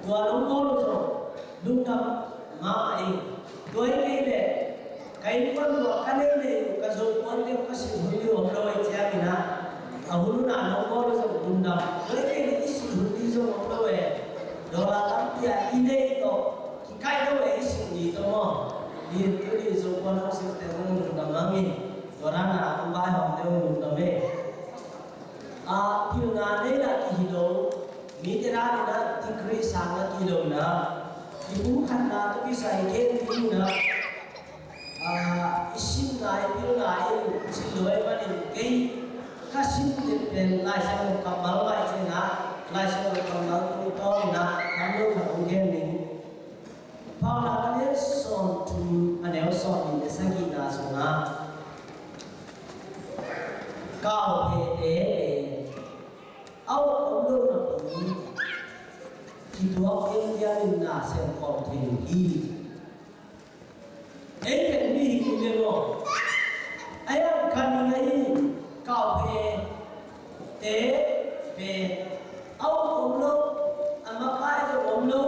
Tua nong bawl uh zong lungdam mahmah ing. Tua hi kei leh ka innkuan tawh ka neih neih uh, ka Zomi puante uh ka silh hun ding om lo ahih ciangin ah, a hun hun ah nong bawl uh zong lungdam. Tua hi kei leh i silh hun ding zong om lo e. Dollar tampi a i neih tawh kikaih lo e, i silh ni tawh maw. Hi in tuni Zomi puan hong silhte zong lungdam hang in. Tua dan a hong vaihawmte zong lungdam e. A, pilna nei la kihi lo, mite dan in ah degree sang la kihi lo in ah, kipumkhatna tawh kisai gen ding in ah, a, i simna, i pilna in cih lo ahih manin kei ka sim den pen Lai Siangtho kammal mah hi ci in ah, Lai Siangtho kammal tungtawn in ah, kammal khat hong gen ning. Paunak a lian sawmthum, a neu sawmnih le sagihna sungah, kauphete pen a uk om lo napi kituak diamdiam in na sem khawm thei uh hi. Ei pen mihing i ve maw? A hiang khan i ngei kauphete pen a uk om lo, a makai zong om lo,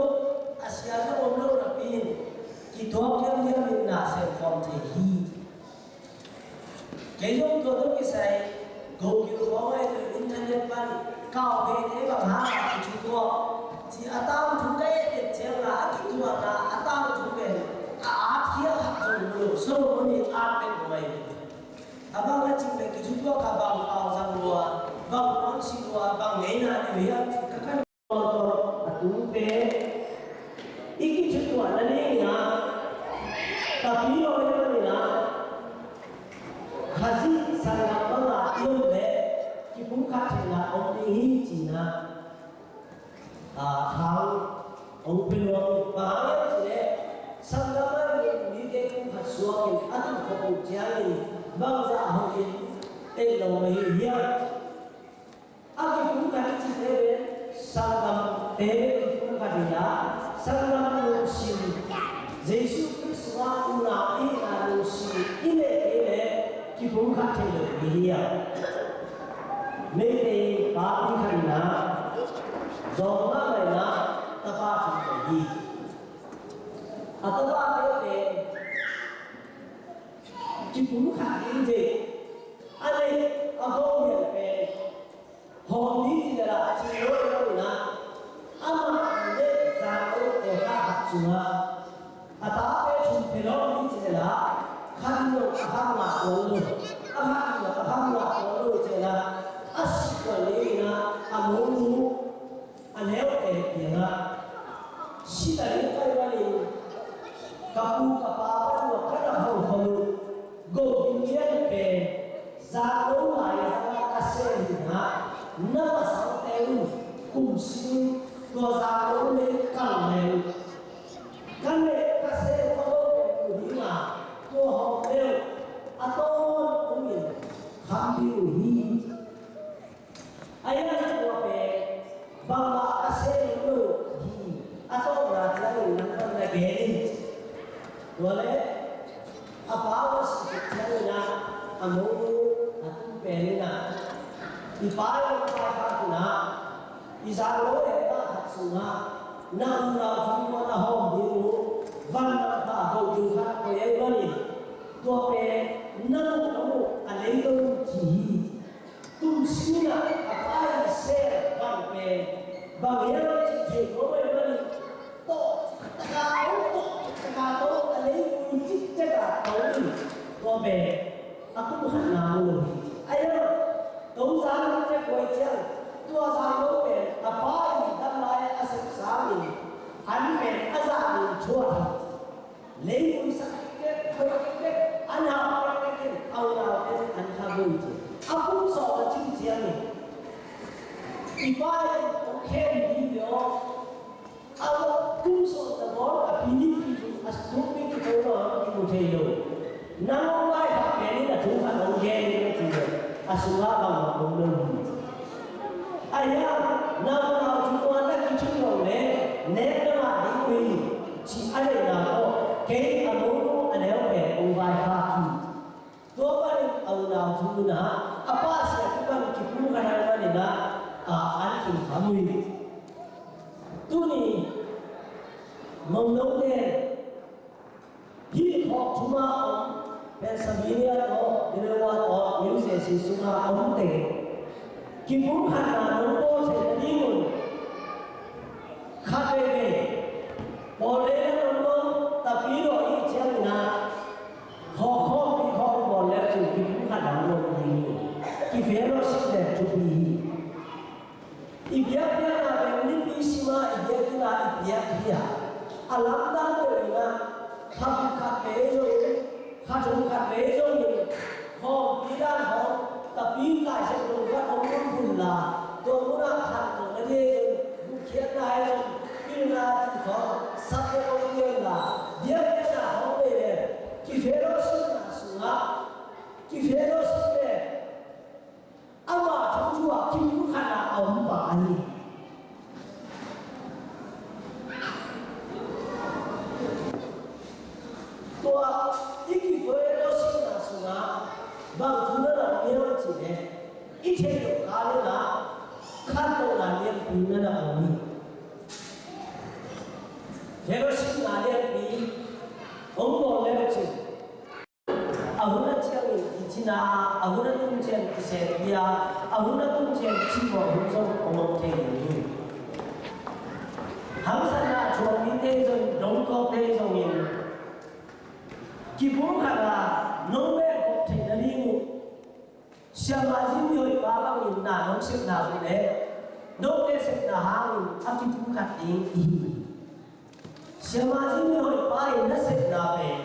a sia zong om lo napi in kituak diamdiam in na sem khawm thei hi. Kei zong tua tawh kisai, gokil khawng ahi zong internet pan, kauphete bang hang a kithutuak ci a tangthu ka et et ciang a, a kithuahna a tangthu pen a at khia khat zong om lo, Solomon in at pen om ahi. A bang a cih pen kithutuak a bang pau zang lua, bang puan si lua, bang ngeina nei uh hiam cih ka kan. Tawh a tung pen i kithutuahna ding in ah, tapi lo i man in ah, Khazih sanggam bang a i om leh kipumkhat theihna om ding hi ci in ah, a, khang hong pia nuam hi. Bang hang hiam cih leh sanggam ah i mite pumkhat suak in a tung khop uh ciangin bangzah hoih in et lo mah hi hiam? A kipumkhat i cihte pen sanggamte kipumkhat hi a, sanggam lungsim, Jesu Khrist sungah unau i hihna lungsim i neih kei leh kipumkhat thei lo hi a. Meitei papi khat in ah, zawng mahmah in ah tapa thum nei hi. A tapate pen kipumkhat ding hi. A lei a go hial pen hawm ding ci leh lah cih lo hi lo in ah, amah le zang lote kha khat sungah a tate thum pia lawh ding ci leh lah, khat in zong a kham ngah tuan lo, a khat in zong a kham ngah tuan lo ci leh lah, a sih tuan ding in ah a monu a neute kiangah, si ta ding ka hih manin ka pu ka pa pan uh a ka na hauhkhol uh, go ding lian pen zak lo lai zanga ka sem ding a, na pasal te un kum sing tua zak lo le kal le uh, ka leh ka sem kho lo pen uh ding a, tua hawm le uh a tawn tung in kham ding uh hi. A hiang tua pen bangmah a sem lo hi. A tawpna ciangin nang pan na gen in. Tua leh a pa a sih khit ciangin ah a monu a tu pen in ah, i pa i nong pai khat in ah i zak lo le khat sungah na unau thum tua na hawm ding uh van nang pha go ding khat koi ei manin, tua pen na muh na muh a lei lo ci hi. Kum sing in ah a pa in sem van pen bang hiam cih theih lo ahih manin, tawh taka tawh, tawh taka tawh a lei vui cik cek a tawh in, tua pen a kum khatna mu lo hi. A hiang I pa in hong khem ding hi ve aw. A kum sawm na bawn a pi ding pi thu a sung pi thu ko lo a kimu thei lo. Nang hong vaikhak pen in a thu khat hong gen in a ci lo. A sungah bangmah om lo hi. Ahi a, naupang thu kuan na kithum lo le nek na ngah ding uh hi. Ci a deihna aw, kei a monu a neu pen hong vaikhak hi. Tua panin a unau thu in ah a pahsia kipan kipumkhat ahih manin ah, a, an khin kha uh hi. Tuni mongnote hih khawk thum a om Pennsylvania tawh, Iowa tawh, New Jersey sungah a omte kipumkhatna nong bawl theih nadingun khat veivei pawl lei na nong nong tapi lawh i ciangin ah, khawk khawk pi khawk bawl le cin kipumkhatna nong ding hi. Kifellowship le thupi hi. I biakpiakna pen nipi sima i biakinn a i biak hi a, a lamdang deuh in ah, khat khat vei zongin, khat hong khat vei zongin, khawmpi dan khawng, tapi Lai Siangtho khat hong hun hun la, tua munah khat hong na dei zong, gupkhiatna hi zong, pilna cih khawng, subject hong gen la, biakpiakna khawng vei le, kifellowshipna sungah, kifellowship le, ama thu thu a kipumkhatna a om pah ahi. Tua i kifellowshipna sungah bang thu na na om hiam cih leh, i theih loh kal in ah khantohna lianpi na na om hi. Fellowshipna lianpi hong bawl le cin, a hun a ciangin kicina, a hun a tun ciang kisepia, a hun a tun ciang cimawh hun zong hong om thei ding hi. Hamsatna a thuak mite zong, dongtuakte zongin kipumkhat a nong bengkok theih nading uh, Siamah Zim i hoih pa bangin na nong sepna uh leh note sepna hangin a kipumkhat ding i hi hi. Siamah Zim i hoih pa in na sepna pen,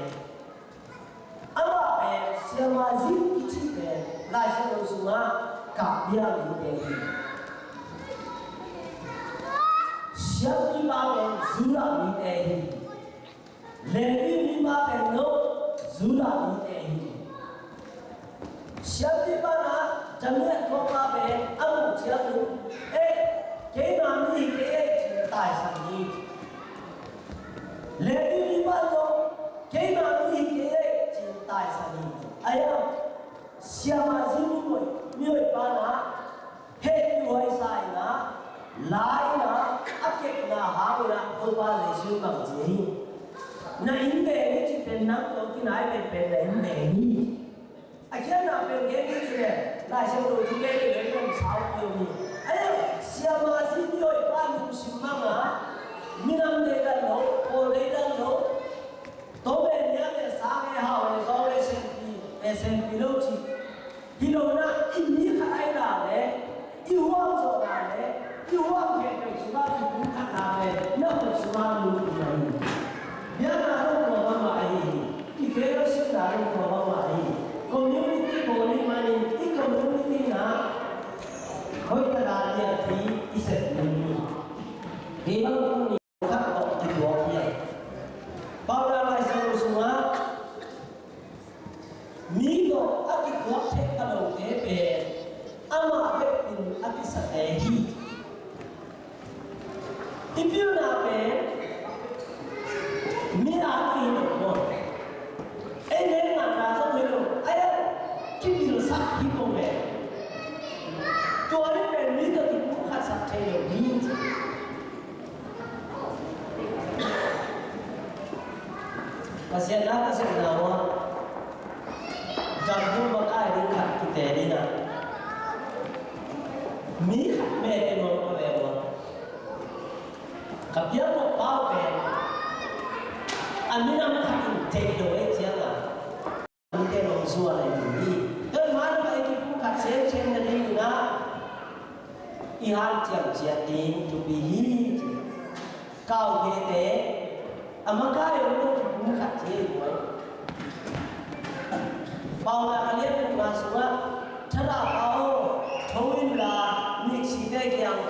amah pen Siamah Zim kici pen Lai Siangtho sungah kapbia mite hi. Siampi pa pen Judah mite hi. Levi mipa pen no Judah mite hi. Siampi pa na Daniel khawpa pen a muh ciangin, eh, keima mi hi kei ei, ci-in taisan hi. Levi mipa zong keima mi hi kei ei, ci-in taisan hi. Ahi a, Siamah Zim i hoih, mi hoih pa na hehpihhuai sa in ah, la in ah, a kepna hang in ah Topa Jesu in bang ci hi. Na inn veng hi cih pen nang tawh kinai penpen na inn veng hi. A khiatna pen gen hi cih leh Lai Siangtho thu gen hi leh pen sau peuh hi. Ahi a, Siamah Zim i hoih pa lungsim mang a, minam deidan lo, pawl deidan lo, tawm e, niam e, sang e, hau e, zaw e, senpi e, senpi lo cih hi lo in ah, i mi khat ahihna le, i huam zawhna le, i huam khempeuh sungah kipumkhatna le, na khut sungah lungdamna hi. Biakna zong tua bangmah ahi hi. I fellowshipna zong tua bangmah ahi hi. Community bawl ahih manin i community in ah hoihtak a lianpi i sep ding hi. Kei bang khat tawh kituak hi a. Paunak Lai Siangtho sungah mi tawh a kituak theih pha lote pen amah bek in a kisate hi. I pilna pen mi a kihi lo maw? Ei, neng ngahna zong hi lo. Ahi a, kipilsak hi ko ve. Tua hi pen mi tawh kipumkhatsak thei lo hi. Pasian na ka sepna uh ah, gambup makai ding khat kite ding a, mi khat mete nuam a ve uh a, ka piaknop pa uh pen a minam khat in theih lo ei ciang a, mite nong zuan a i hi. Tua mah bang i kipumkhat semsem nading in ah i hanciam ciat ding thupi hi, ci. Kau hete a makai om lo kipumkhat hi. Paunak a lian gukna sungah, Thadahpa aw, tho inla, miksite kiang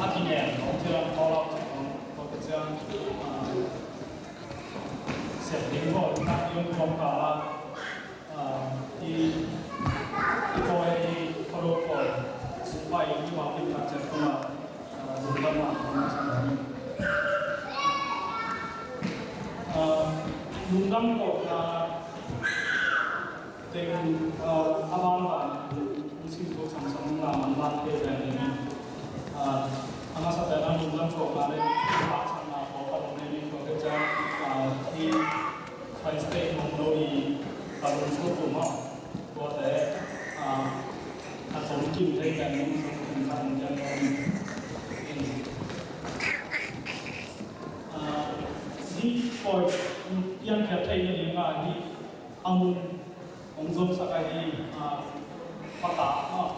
a kinen hong ciang, hong lau ciang, hong ciang, ah, siam ding ko, tak yung kong ka la, ah, i, i ko i ko lo ko, sumpai yung ma kin tak ciang ko ma, ah, lungdam ma, lungdam ma. Ah, lungdam ko na, Teng, ah, a bang bang, hong sim tuk samsam na man bang te pen ding in. Ah, a masa pen a lungdam ko na le, a sang na ko ka lung ne ni ko ke cha, ah, i Fai State mong lo i ka lung ko ko ma, ko te, ah, a som kim te pen ding, som kim ka lung jan lo ni. Ah, ni ko, yang kia te ni ma ni, a mun hong zom sak ahi, ah, Pakak, ah,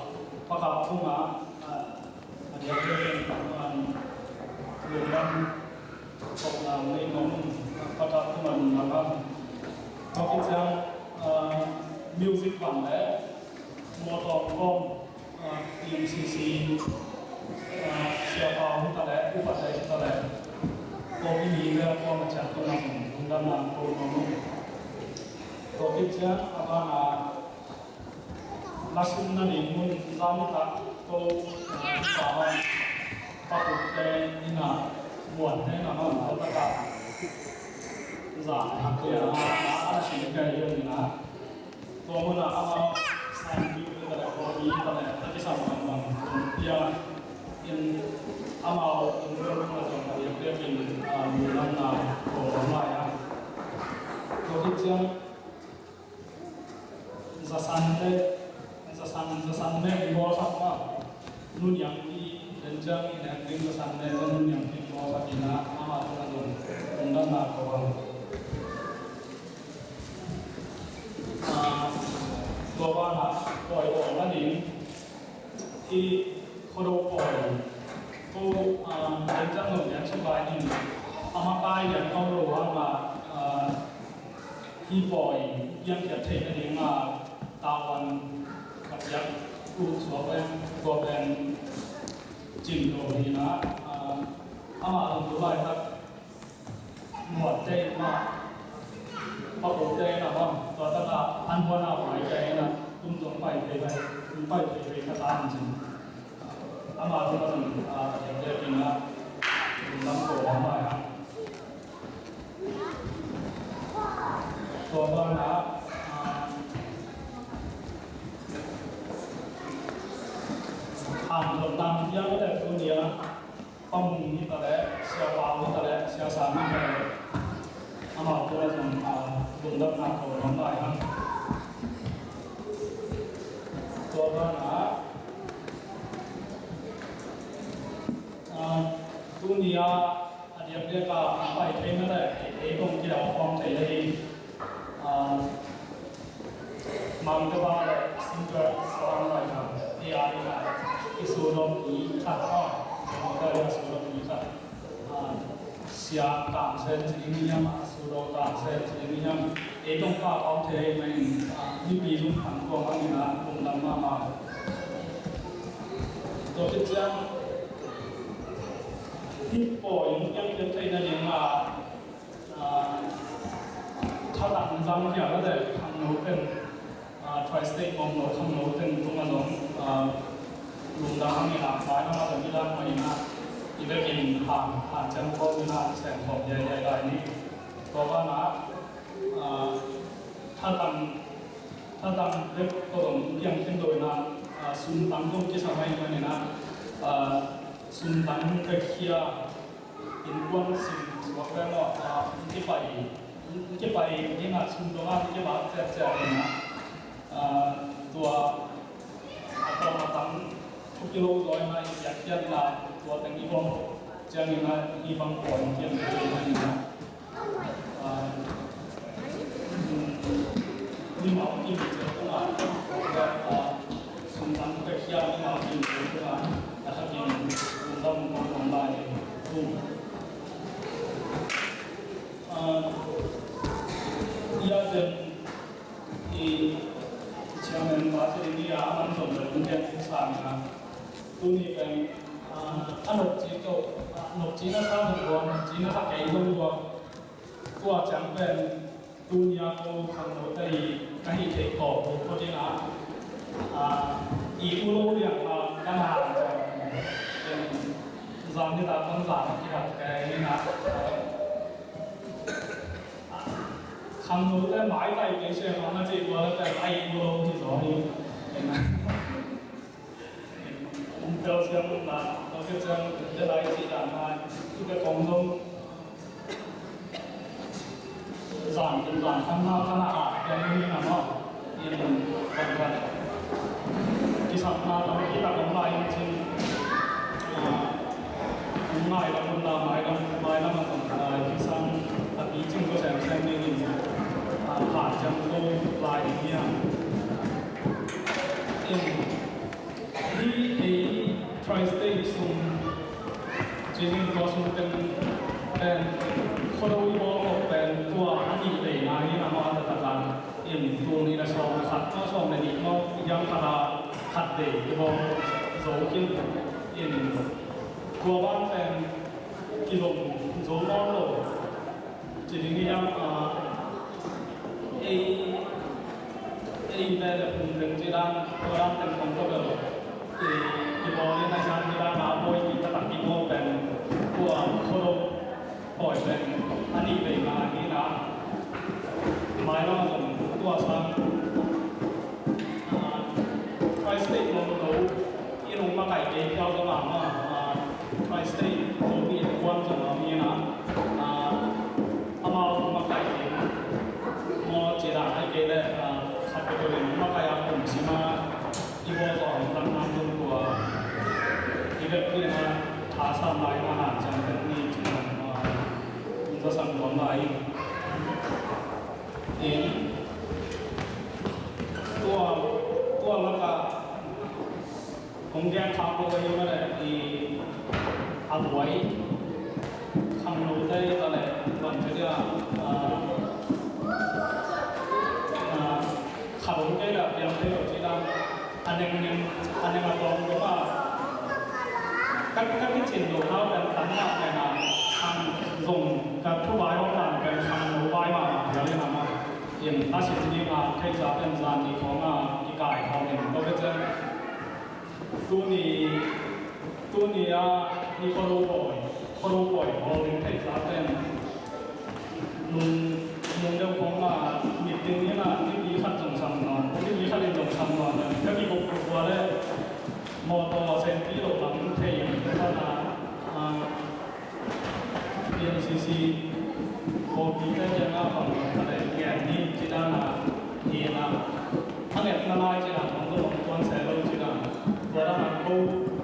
Pakak Thuma, ah, a diak diak in, ah, lungdam, kong na nei nong, ah, Pakak Thuma lungdam, ah. Tua khit ciang, ah, music bang le, mawtaw kong, ah, T M C C, ah, siapa hi ta le, upa hi ta le, ko i mi le, ko ma ciang ko na sung, lungdam na ko nong. Tua khit ciang, a bang a, la sum na ding mun zan tak ko, ah, pa hong, pa kut te ina, muan te na ma, ma ta ka. Zan tak ya, a, a, a, si ka ya ni na. Tua mun a amau san pi te ta le ko pi ta le ta kisam bang bang. Ya, in amau in ko na zong ka ya pe kin, ah, mi lam na ko mai a. Tua khit ciang Za san te, za san, za san me i bawl sak ma. Nu Niang i den ciang i nek ding za san me te Nu Niang i bawl sak i na, ama tung a zong. Tung dan na ko bang. Ah, ko bang a, ko i bawl ma ding. I Khuado pawi ko, ah, Benjang lo lian sung bai in a makai lian ko lo a ma, ah, hi pawi piangkhiat theihna ding a tawan ka piak uh suak leng tua pen cin lo hi na, ah, amah tung tu laitak Muatte in mah, pakhuatte in a bang, tua takah an huan a huaite in a, tum zong pai thei pai, tum pai thei pai ka ta an cin. Ama tum a zong, a, a diakdiak in a, tum lam ko a mai a. Tua ban a, a, ang tum tam tiang le tu nia, Mung hi ta leh, Sia Pau hi ta leh, Sia Sam hi ta leh, amau te zong, ah, lungdamna ko nuam lai hang. Tua banah, ah, tuni a, a diakdiak a, a pai thei na leh, ei kong kiau khawm thei leh hi. Ah, Mangkaba le Singer Songwriter, A I le i sudok i khat a, Mangkaba le sudok i khat. Ah, Sia Kam Sen ci ding hiam, a sudok Kam Sen ci ding hiam. Ei tong pa kong thei mai, ah, mipi zong kan kong ang ina, kong dam mama. Tua khit ciang, hip po yung yang yang thei na ding a, Ah, thatang zang khia la le khangno ten, ah, Tri-State mawngno khangno ten tungah zong, ah, lungdam hang ina, vai lam a zong i lak mah ina, i vekin han, han ciang khawm ina, seng khawm hiaihiai lai ni. Tua banah, ah, thatang, thatang bek ko zong piang khin dawina, ah, sumtang zong kisa mai ina, ah, sumtang bek khia, innkuan sim suak le maw, ah, in kipai, in kipai dingah sum dongah in kibak ciatciat dingah, ah, tua a tawm a tang thuk kilo zaw ina i piakkhiatna tua teng i bawm ciangin ah hih bang pawl in kiam ding ina, ah, Mimal kim cia tungah, ah, sumtang pek khia mimal kim cia tungah, a kha kim lungdam kong kong lai. Kum. Ah, ia zen i chairman pa cia ni a man zong le lungdam sang na. Tuni pen, ah, a nopci to, ah, nopci na sa zong tua, nopci na sa kei zong tua. Tua ciang pen, tuni a ko khangnote i ka hih theih tawp uh ko ding a, a, i u lo liang a ka na ciang, zan ni ta kan zan a kihat kei ni na. Khangnote maitai kei se khang na ci tua le pen a i u lo hi zaw hi. Tel siam na, tua khit ciang, tel lai ci dan na, tu ke kong zong, zan kin zan khan na, khan a, tel ni na maw, in, kan kan. Kisapna tam kita kong lai in cin, ah, ngai lam un la, mai lam, mai lam a zong lai, kisang, a ti cing ko sem sem ni in, ah, ha ciang ko lai ni a. In, Hih ei Tri-State sung cinin tua sung teng pen khuado i bawl khop pen tua a nih veina hi na maw, a taktak a in tul nih le sawm le khat maw, sawm le nih maw, i hiam khat a khat vei i bawl zo khin in tua ban pen kizom zo nawn lo. Ci ding hiam, ah, ei, ei le le phung teng ci dan, tua dan teng kong tua bel. Ki, kibawl in a hiam ci dan, a bawi ki taktak kibawl pen, tua khuado pawi pen, a nih vei nga hi na. Mai lam a zong tua sang, ah, Tri-State mawngno, i nung makaih kei phial zong a ma, ah, Tri-State Zomi Innkuan zong a mi na, ah, amau nung makaih kei maw ci dan ai kei le, ah, khat peuhpeuh in nung makaih a kum sim a, i bawl zaw hong tang nang zong tua, i vekpi na, tha sam lai na han ciang pen ni ci dan, ah, hong za sam nuam lai. In, tua, tua laka, kong gen khak lo ahi mah leh, i, a buai, khangnote i ta leh, van te dia, a, a, kha lo kei leh, piang te lo ci dan, a neng neng, a neng a tawng lo a, ka, ka kicin lo nau pen tam mah pen a, khang zong ka thu vai hong dan pen khangno vai mah mah, ya le na mah. In a sim ding a, theihsa pen zan nih khawng a, kikai khawng in, tua pen ciang. Tuni, tuni a, i khuado pawi, khuado pawi hawl ding theihsa pen. Nung, nung deuh khawng a, meeting in a, mipi khat zong sam nawn, mipi khat in zong sam nawn, ka kikup kup ua le, mawtaw a senpi lo lam thei in, ka khan a, a, C C, kawmpi te kiangah bang a leh ngen ni ci dan a, hi na, a ngetna lai ci dan hong zong hong tuan se lo ci dan. Tua dan a ko,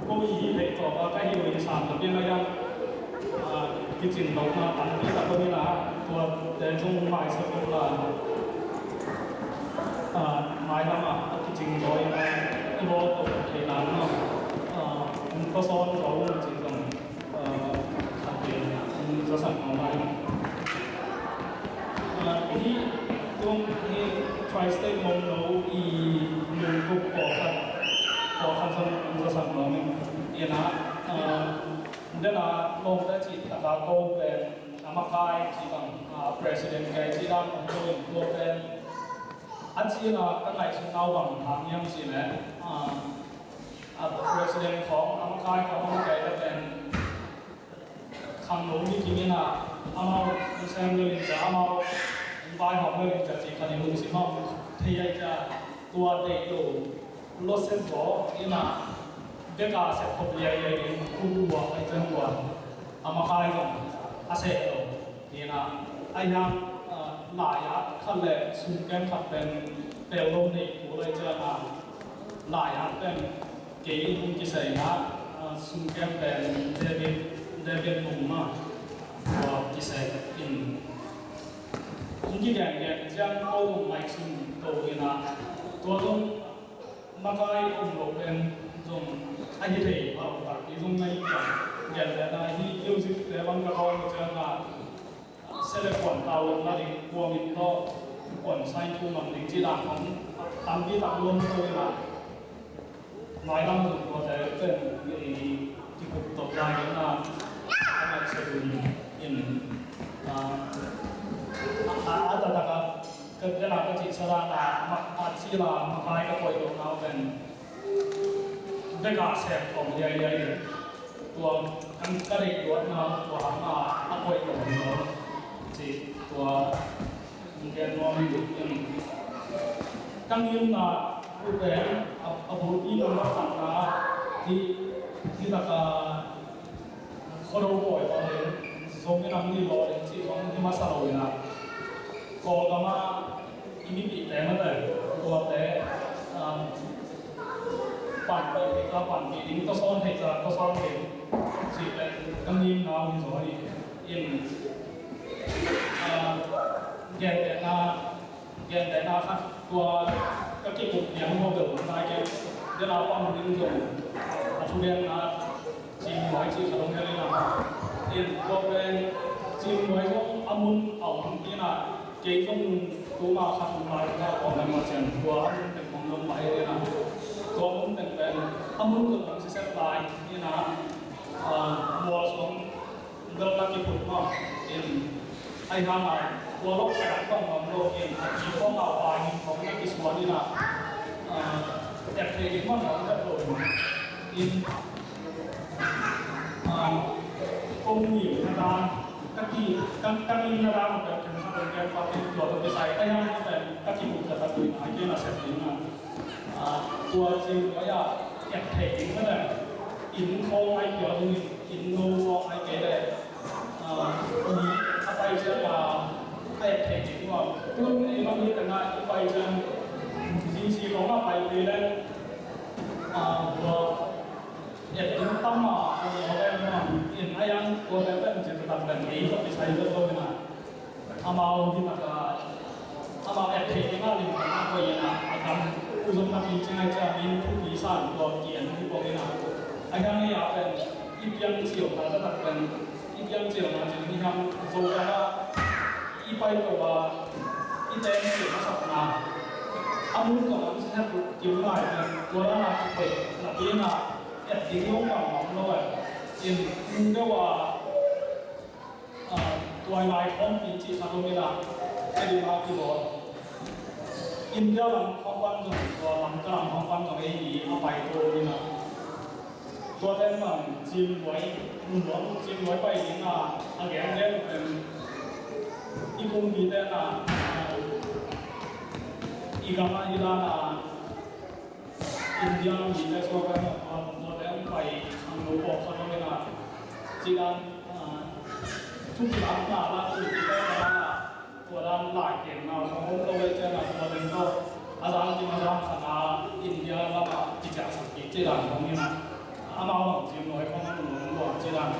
ko i hi thei tawh a ka hi uh in sam ta pia lai a, kicing lo na tampi tak ko ni na, tua te zong mai sa ko la, mai lam a kicing lo i na, i bawl to thei dan na, ko sawn zo ci zong. Khat pen hong zasak nuam lai. Hih tung hih Tri-State Mongno i lungtup pawlkhat, pawlkhat zong hong zasak nuam ing. Ina, dena lawmte cih taka ko pen a makai cih bang, President kai cih dan hong ko in tua pen a cih na ka ngaihsutna uh bang hang hiam cih leh, a President khawng a makai khawng hong kai pen khangno mi kim ina amau hong sem lo in cia, amau hong vaihawm lo in cia cih khat i lungsim ah hong thei ai cia, tua deih lo lawsia zaw ina beka sep khop liailiai ding kum ua ai cia ua a makai zong a seh lo. Ina, ahi hang, ah, lai-at khat le sumkem khat pen pel lo nei kul lai ciangin, lai-at pen kei hong kisai na, ah, sumkem pen David, David Nungma, tua kisai in hong kigen gen ciang ko zong ngaihsun to ina, tua zong makai om lo pen zong a hi thei a om takpi zong na hi pian. Gentehna hi music te bang ka kawl ciangin, sele kuan tawh na ding, kuang in tawh kuan sai thu man ding ci dan khong tampi tak luang to ina, mailam zong tua te pen i kikup tok lai ina, a ngai se dun in, a, a, a, a, a, a, Ka, ka na ka cih sa dan a, ma, a cih la, makai ka koih loh nau pen bek a sep kong liailiai in. Tua, kan ka deih luatna, tua hang a, a koih loh nau. Cih, tua, hong gen nuam hi in. Ka ngimna, uh pen, a, a bulpi number khatna, hi, hi taka, Khuado pawi pawl in Zomi Nam Ni law ding cih zong hi masa lo ina, Kawlgam ah i mipihte mate, tuate, um, panpih theih tla panpih ding, tawsawn theih tla tawsawn ding cih pen ka ngimna uh hi zaw hi in, um, gentehna Gentehna khat tua ka kikup liang maw bel nai kei. Dena pang ding zong a thugenna Cing Muai cih khat hong hel ina. In tua pen Cing Muai zong a mun a om ina. Kei zong tuma khat hong lai ina kong lai ma cian tua a mun teng hong zong mai ina. Tua mun teng pen a mun zong hong sisep lai ina. Ah, mual song Bel na kiphut mah in, ai hang a, tua lok a rak bang bang lo in, a ki khong a vai in khong na kisuan in a, ah, et thei ding bang bang vet lo in, ah, kong ngim na dan, ka ki, ka, ka ngim na dan, ka, ka, ka, ka, ka, tua, tua kisai, ai hang a, ka kiphut ka ta tuin, ai kei na sep ding a. Ah, tua Cing Muai ah et thei ding mah leh, inn khawng ai piak ding in, inn no khawng ai kei leh, ah, mi a pai ciang a, a et thei ding mah. Tun ei bang hi tengah i pai ciang, DC khawng a pai kei leh, ah, tua et ding tam a, a no leh mah, in ai ang tua leh pen ciang tak pen ei tua kisai tua tua na. Amau hi taka, amau et thei ding a lim taka koih ina, a kam uh zong na pi cing ai cia min thupi san tua kian hi pawh ina. A hiang hi a pen, i piang ciau na taktak pen, i piang ciau na cing hi hiang zo ka na, i pai ko a, i teng ciau na sak na. A mun zong an si hek kim lai pen, tua na na ki koih, na pi na, et ding lo bang bang lo ai. In, mun deuh a, Ah, tuailai khawmpi cih khat om ina, Tedim a kibawl. India lam khawng pan zong, tua Lamka lam khawng pan zong ei mi a pai to om ina. Tua ten bang Cing Muai, Cing Muai pai ding a, a gen gen pen i kumpite na, i gam a i dan a, India mite suak a tua, tuate hong pai khangno pawlkhat om ina, ci dan, ah, Kilatna la, tua dan lai kemna khong om lo ei ciangin, tua dan tawh a zan kim a zan khat a India lamah kiciahsak kik cih dan khong in a, amau bang cim nawi khong a lungdam lua cih dan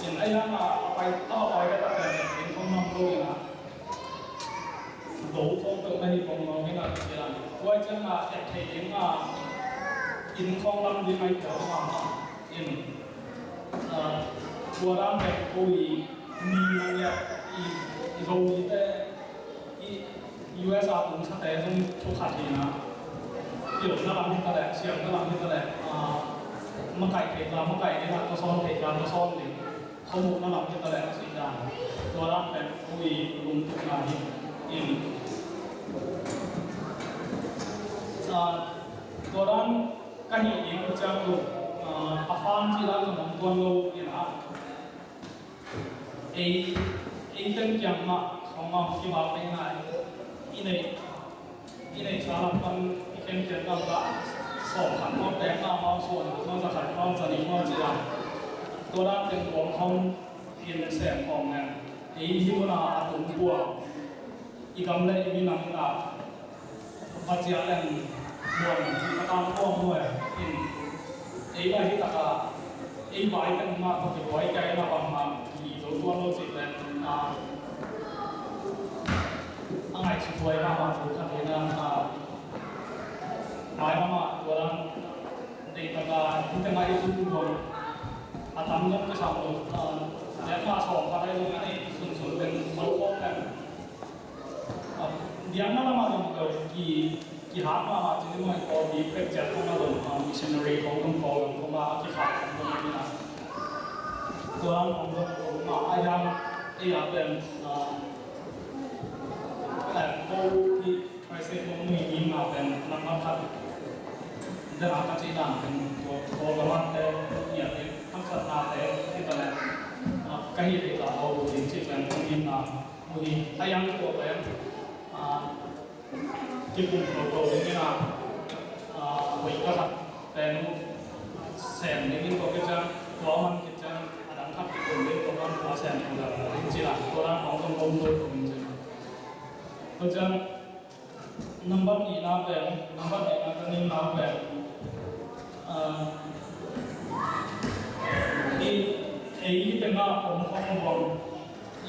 in a, a pai, a pai ka tak in khong nam lo in a, do khong peuh na hi khong lo in a cih dan. Tua ciangin et thei ding a, inn khong lam ding a i piak mahmah in, tua dan pen ko i mi nang ya, i, i Zomite, i U S a tung sate zong thu khat hi na. Pilna lam hi ta leh, siamna lam hi ta leh, makaih theih ta makaih ding a, ka sawn theih ta ka sawn ding, khuamuhna lam hi ta leh a cih dan. Tua dan pen ko i lungtukna hi in, tua dan ka hih ding uh ciang uh, a fan cih dan zong om tuan lo in a, ei, ei teng kiang mah khong a kibak ding nai. I neih, i neihsa lam pan i khenkhia ngam ta, sawm khat maw, pek ngam maw, suan khat maw, za khat maw, za nih maw cih dan. Tua dan teng khong in sem khawm leng, ei hih mun a a tung puang, i gam le i minam in a, Pasian in muan a tang kuang muai in, ei lai hi taka, ei bai teng mah tawh kibuai kai na bang mah ki zo tuan lo cih pen a, a ngaihsut huai mahmah thu khat hi na, a, mai mahmah tua dan deih taka hi teng a i tun tuan a tam zong kisam lo, a, leh mah sawm khat ai zong a neih sunsun pen mal khawm pen. Biakna lamah zong lo ki, kihat mahmah cih ni maw, Kawlpi pek ciat khong a zong, ah, missionary khong zong Kawl lam khong a kihat khong zong ni na. Tua lam khong zong ko mah a hiam ei a pen, ah, eh, ko ki Christ khong nui ni mah pen nambat khat. Dena ka cih dan pen ko, ko lamah te, ni a pen haksatna te, kita le, ah, ka hi te ka au ko ding cih pen khong ni na. Ui, a yang tua pen, ah, kipum toto ding in a, ah, ui ka khat pen sem ding in tua kiciang, tua man kiciang, a dang khat kipum ding tua man tua sem tua dang ding ci la, tua dang khong tua tua tua ding ci. Tua ciang, nambat nihna pen, nambat nihna ka nihna pen, ah, i, ei i tengah om khong bang,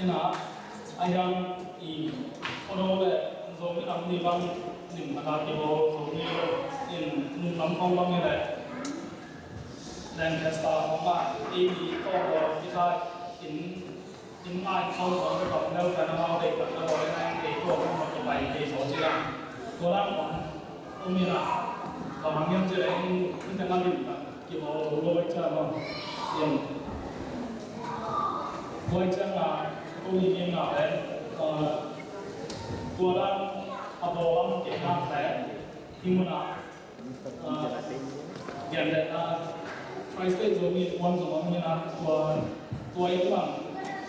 ina, a hiang i Khuado le Zomi lam ni bang lim taka kibawl Zomi in nung lam khong bang i le Lancaster khong ah i mi tawh bawl kisa in, in ngai khong khong ka tawh neu ka na mau dei tak na bawl na yang dei tua khong khong kipai dei so ci la. Tua lam khong um i la. Ka mang yang ci le in, in tengah lim tak. Kibawl zo lo ai ciang a, in, tua ai ciang a, ko hi ding a pen, ah, tua dan a bawl lam kei nak le, hi mun a, ah, gen le na, Tri-State Zomi Innkuan zong om hi na, tua, tua inn lam,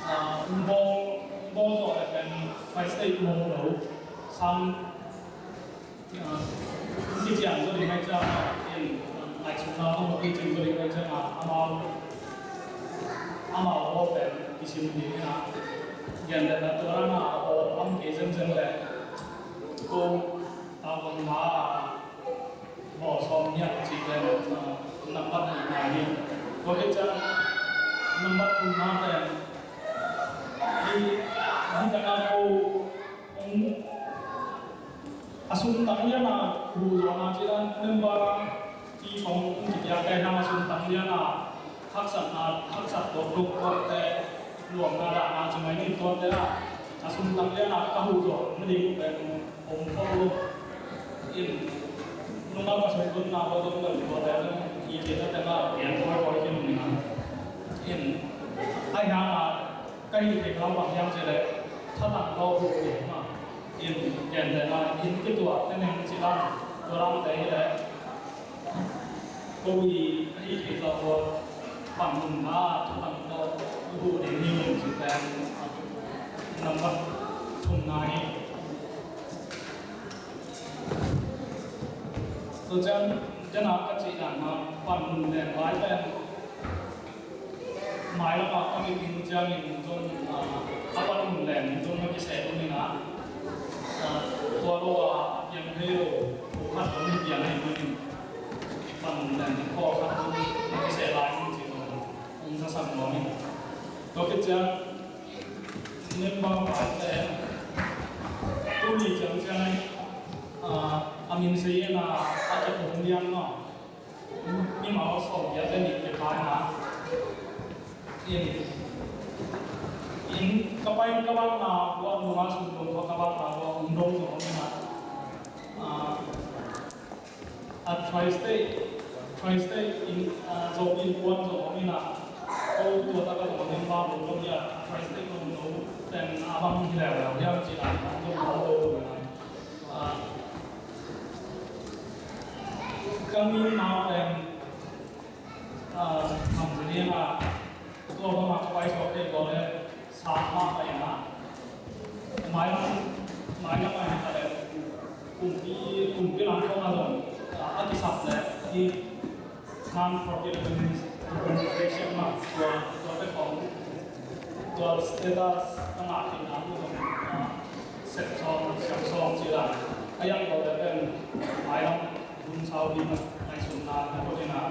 ah, bawl, bawl zo le pen Tri-State mong lo, sang, Kician zo ding ai ciang, in, ngaihsutna tawh kicing zo ding ai ciang, amau, amau aw pen kisim ding in a, gen le na tua rang a aw am kei zenzen le, ko tawng ma, bawl sawm hiat ci pen, nambat nihna hi. Tua kei ciang, nambat thumna pen, hi, hi tana ko, a sum tang lian a huh zawhna ci dan member a ti kong kipiak kei hang a sum tang lian a haksatna, haksat dok dok tuate, luangna dahna ci mai ni tuate a, a sum tang lian a ka huh zawh nading pen om khol lo. In nunga ka sum tunna ko zong lo tuate zong i kei tate ma pian koi koi kei nung ning a. In ai hang a ka hi thei kau bang hiam ci le thatang kau huh kei ma. In, gentehna in kituah te neng ci lam, tua lam te hi leh, ko i a hi thei zawh tua pan nunna, thalam tawh i huh ding hi mun ci pen, nambat thumna hi. Tua ciang, ciangah ka cih dan mah pan nun pen vai pen, Mailam ah ka mit ding ciangin zong, ah, a pan lem zong na kiseh ding in ah, ah, tua lo ah a piang thei lo, tua khat zong hi piang ahi manin pan lem khaw khat zong na kiseh lai ding ci zong hong sa sak nuam in. Tua khit ciang member paite tuni ciang ciang, ah, a min sei in ah, a kiphum liang maw. Mimal sawm giat le nih kipai na. In, in ka pai ka bang na, tua nunga sum dong ka bang na, tua um dong zong om na. Ah, a tri-state, tri-state in, ah, zo in kuan zong om na. Ko tua taka zong om ba lo lo ya, tri-state lo lo, ten a bang hi leu leu ya ci na, zong lo lo na. Ah, ka min nau pen, ah, Thang Zelian ah, tua bang ah ka pai suak thei ko le, sang mah pai na. Mailam, mailam ah hi ta le, kumpi, kumpi lam khong ah zong, ah, a kisap le, i non-profit organization mah, tua, tua te khong, tua status ka ngah khin a, tua, ah, sep sawm, sep sawm ci la. A yang ko te pen, mailam, hun sau ding, ngaihsutna, na ko ding a.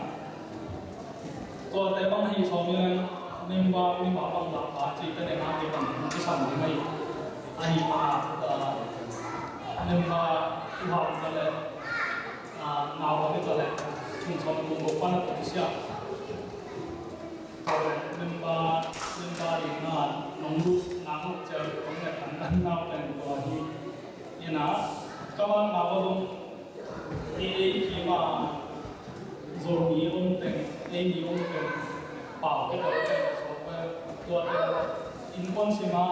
Tua te bang hi sawm ding, member, member bang la pa, ci te ne na, ci bang, ci sam ding mai. A hi pa, ah, member, u ham ta le, ah, nau ka ding ta le, kum sawm kum guk pan a kum sia. Tua le member, member ding na nong lut na hok ciang kong le kan kan nau pen tua hi. Ina, ka man na ko zong i ei ki ma zong mi om teng, ei mi om teng, pau ke tua teng so pe tua teng in kon si ma.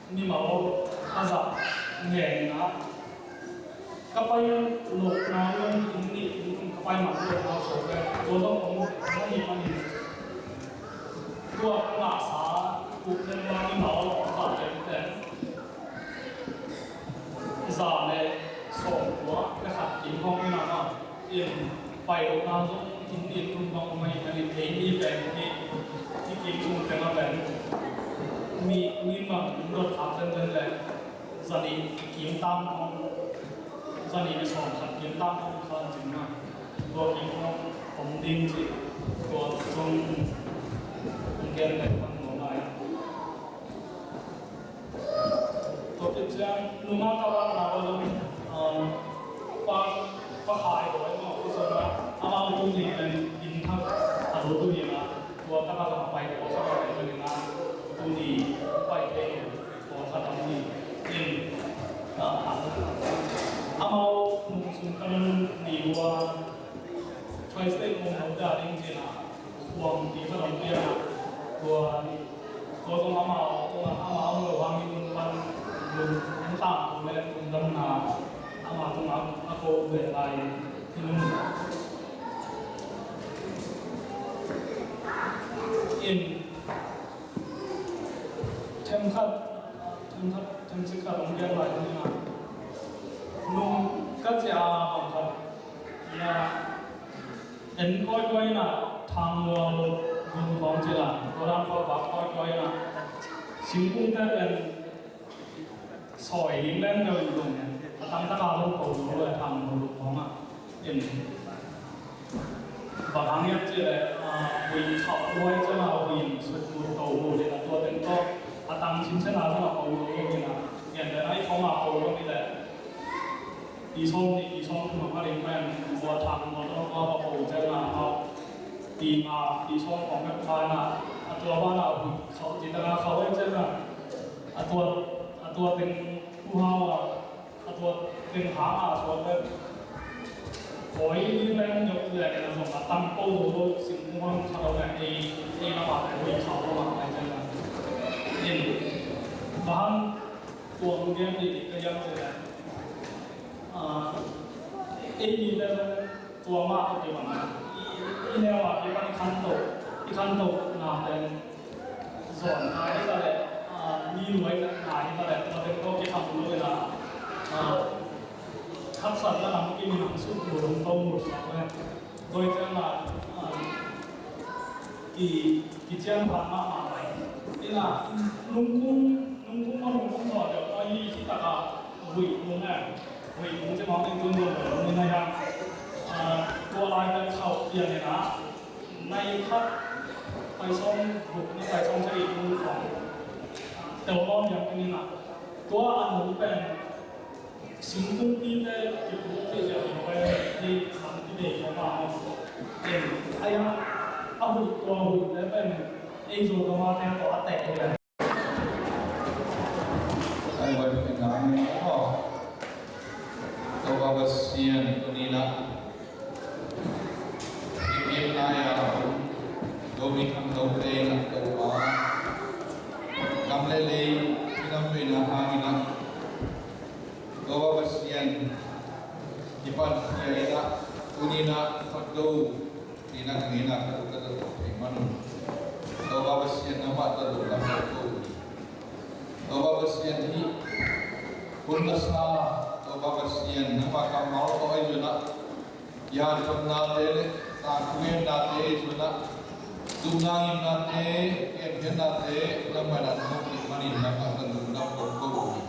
Mimal a zah ngen na, ka pai lohna zong in nih in ka pai mah lohna so ve. Tua zong om na hi manin tua ka ngahsa uk nen ma mimal a zah tengteng za le sawm kua le khat kim hong in a ma. In pai lohna zong in nih in tum bang om ahi manin ei mi pen hi, hi kim sung teng a pen mi, mi bang in dot khak zenzen le zanih kim tam hong, zanih le sawm khat kim tam hong khan cing na. Tua kim hong om ding ci, tua zong gen le pan nuam lai. Tua khit ciang nungak ka bang na ko zong, um, pa, pa khai ko ai ma ko zong a, amau tu ni pen inn thak a lo tu ni na, tua taka zong a pai ko sa ko ni na, tu ni pai thei ko sa tam ni in, ah, amau nung sung ka nung ni lua, Tri-State mong hau da ding ci na, khuang ti ka dong pia na, tua ni. Tua zong amau, tua amau lo hang in pan lungdam, lungdam na amau tungah a ko ve lai hi lung. In themkhat, themkhat, themkhat hong gen lai hi na. Nung ka cia bang khat na. En kawikawi na, Thangmual gun khawng ci la, tua dan kawikawi na. Singkungte pen sawi ding leng deuh in zong, a tamtaka zong ko zo le Thangmual gun khawng ah. In bang hang hiam ci le, ah, hui khauh huai ciang a hui in suk lut to hu le a tua teng tawh a tang cin ciang a zong a ko zo lo in a. Gen le nai khawng a ko lo in le. Pi sawm nih, pi sawm thum a ding pen, tua thang, tua tua tua tua tua tua tua pi nga, pi sawm kong pen pha na, a tua ba na, khauh ci ta na, khauh en zen na, a tua, a tua teng u hau a, a tua teng ha a, suak pen. Koi ni leng nyok leng na zong a tam ko lo lo, sing kung hong sa lo leng, ei, ei na ba leng, ei khauh lo ma, ei zen na. In, ba hang, tua hong gen ni, ka yam zen na. Ah, ei mi te zong tua mah tawh kibang a, i, i neu a kipan i khanto, i khanto na pen zon na hi ta leh, ah, mi luai na hi ta leh, tua pen tawh kikham lo in a, ah, haksatna lam kiminam suk lo dong tawh mu suak le. Tua ciang a, ah, Ki, kician phat mahmah lai. Ina, nungkung, nungkung a nungkung zaw deuh ahi hi takah huih nung eh. Huih nung ci mawk teng tun nung nung ni nai hang. Ah, tua lai pen khauh pian ina. Nai khat pai sawm guk na pai sawm sagih nung khong. Teu lawm yang ina. Tua a nung pen Singkungpite kipuk theih leh hong pai hi, lam kibei kha mah hong. Ei, ai a, a huih tua huih le pen ei Zogam a te tawh a teh hi le. Ai, vai pen nang ni maw. Topa Pasian tuni-in ah Kipikna a om Zomi khangnote in ah Topa, gam le lei minam veina hangin ah Topa Pasian, i pankhia in ah tuni-in ah khat do in ah ka ngeina khat do ka zato thei man un. Topa Pasian, nangmah tawh lungdam ko hi. Topa Pasian, hih hun masa Topa Pasian, nangmah kammal tawh ahi zongin ah i hanthotnate le tangthu gennate ahi zongin ah, duhna ngimnate, genkhennate nangmah in ah hong pia manin nangmah tawh lungdam ko hi.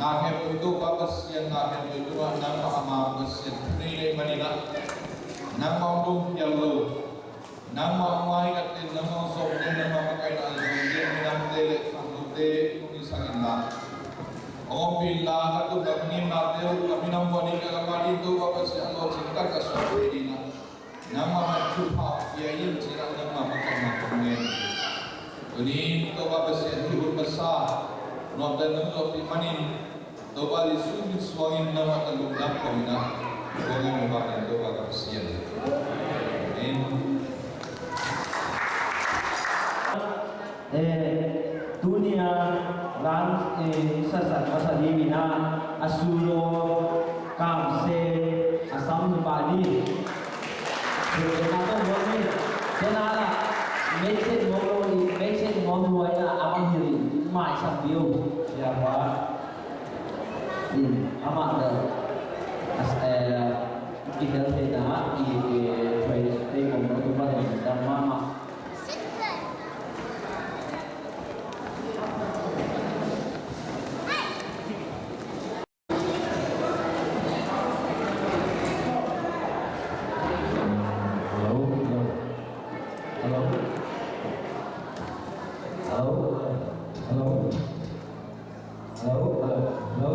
Na khempeuh Topa Pasian, na khempeuh tungah nangmah a mang Pasian thu nei ahih manin ah, nangmah hong dong phial lo, nangmah hong maitakin, nangmah hong sawmte, nangmah makaihna a zong ding minamte le khangnote hong hisak inla, hong ompih inla, ka tungah ka ngimnate uh, ka minam uh a ding, ka gam a ding Topa Pasian, a lawhcing tak ka suah ve ding ah nangmah mah thupha pia in ci-in ah nangmah makaihna hong ngen. Tuni-in Topa Pasian, hih hun masa nuamte nong zawhpih manin Topa Jesuh min suangin nangmah tawh lungdam ko hi in ah, kong ngen uh bangin Topa ka Pasian. Amen. Eh, tuni-a lam, eh, sasak masa dingin ah, a sulo, kamse, a sam hi pah ding. Tua na tawh luang ni. Tua na la. Message ngawm lo i, message ngawm lo i na a bang hi ri. Mai sam biu. Sia pa. In, amah le. As, eh, i hel thei na, i, i, try stay ngawm lo tu pa le. Dan mama. Hello, hello. Hello. Hello, hello. Hello, hello. Hello.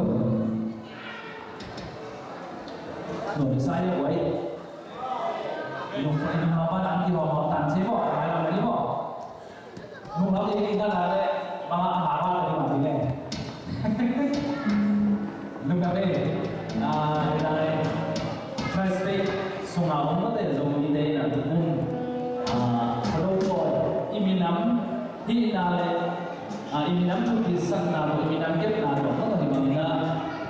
No, saya wai. No, saya nama apa nanti hawm hawm tan sih, bo. Mai lam ni, bo. Nung lam ding ding na la le, bang a ma ma ding ma ding le. Nung ka be, a, dai, Christ Faith sunga om mate zong i te na tu kun, a, ka do ko, i minam, hi na le, a, i minam tu ki sakna tu, i minam kepna tu, mate hi mangina,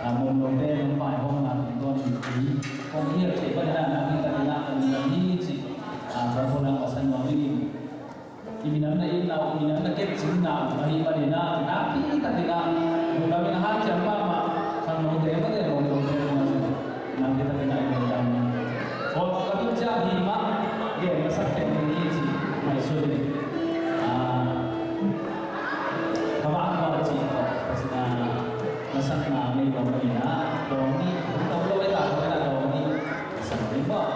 a, mong long te, mong fai hong na tu, don i tu, kong hial te, ba na, na, na, na, na, na, ni ci, a, ka ko na, ka san ma ni. I minam na itna uh, i minam na kepcingna uh ahih manin ah, nakpi takin ah, lungdam in hanciam mahmah, khangnote mate, lawmnote mah, nakpi takin ah i lungdam. Kawlgam ka tun ciang hi mah, gen masak teng ding hi ci, ngaihsun in. Ah, ka vak kua ci tawh, ka sina, ka sakna ngei lo manin ah, dawng ni, lungdam lo ei ta, ka sina dawng ni, ka sak ni mah.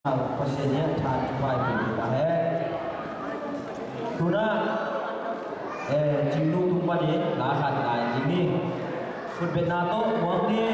Pasian in a tha in thupha pia ta hen. Tuna, eh, Cingnu tung panin la khat ngai ding hi. Khutbetna tawh muang ni.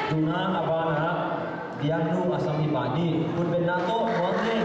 Tuna a banah Biaknu a sam i pa nih khutbetna tawh muang ni.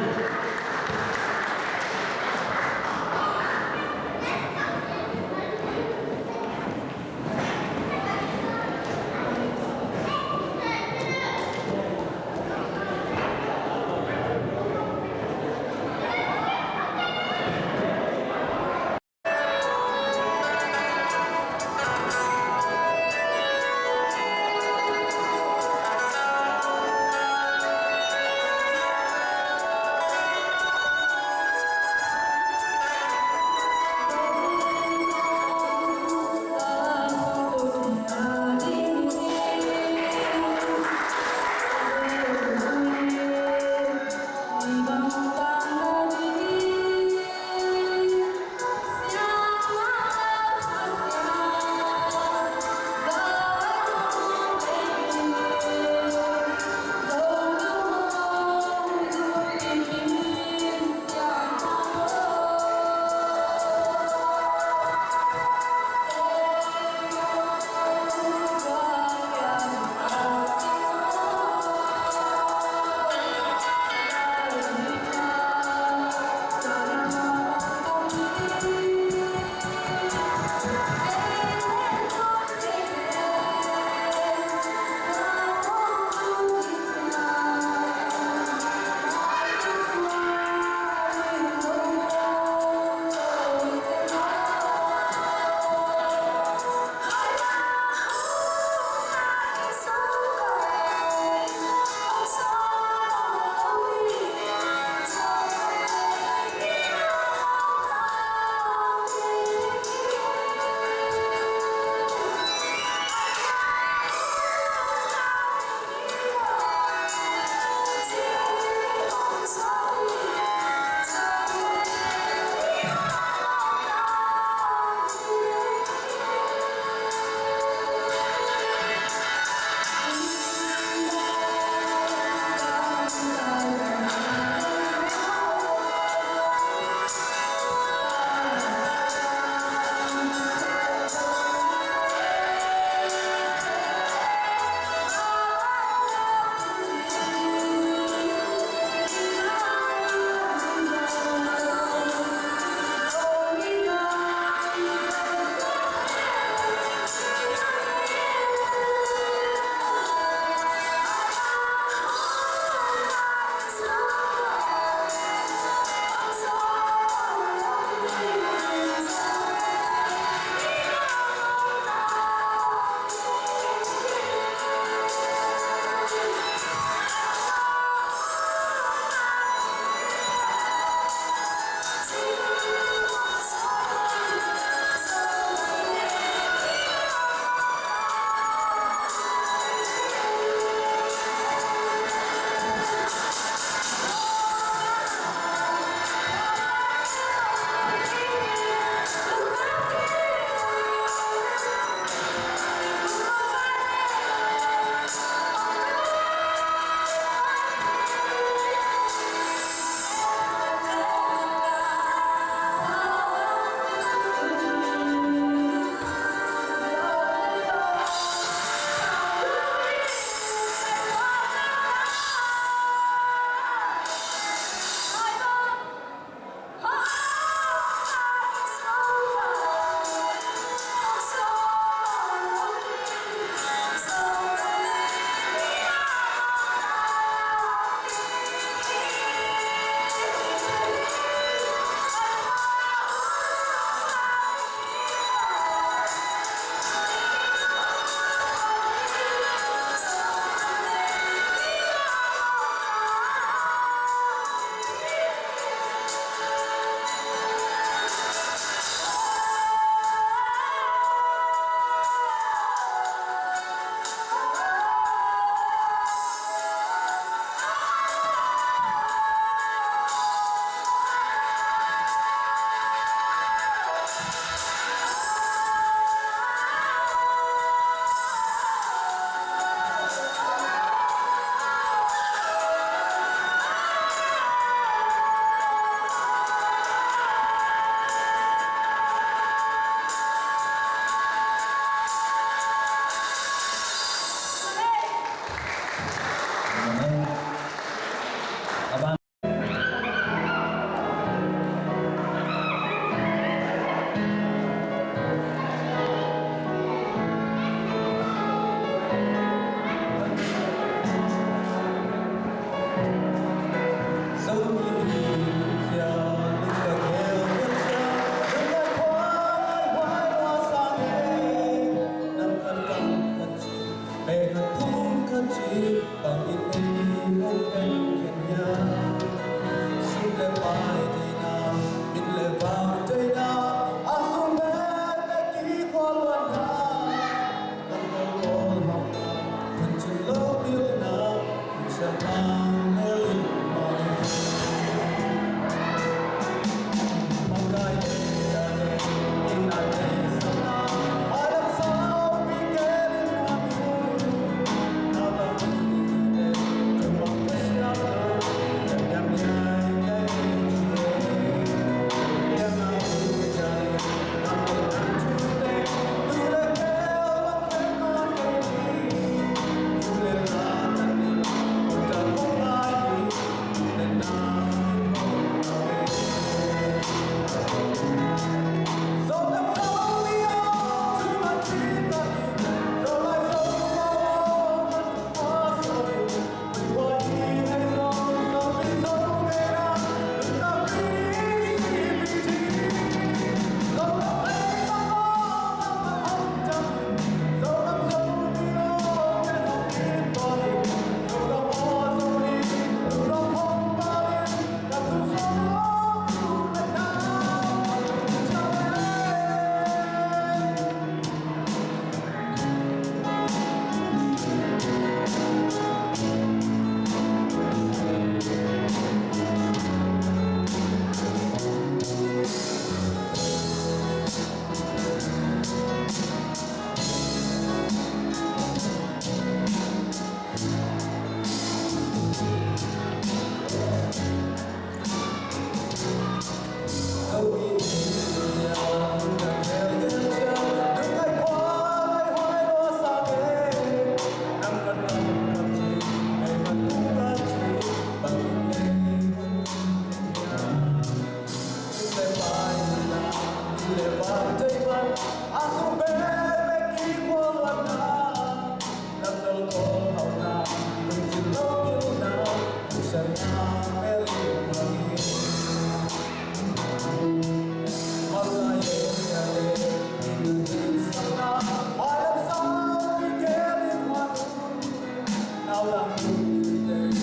Amen.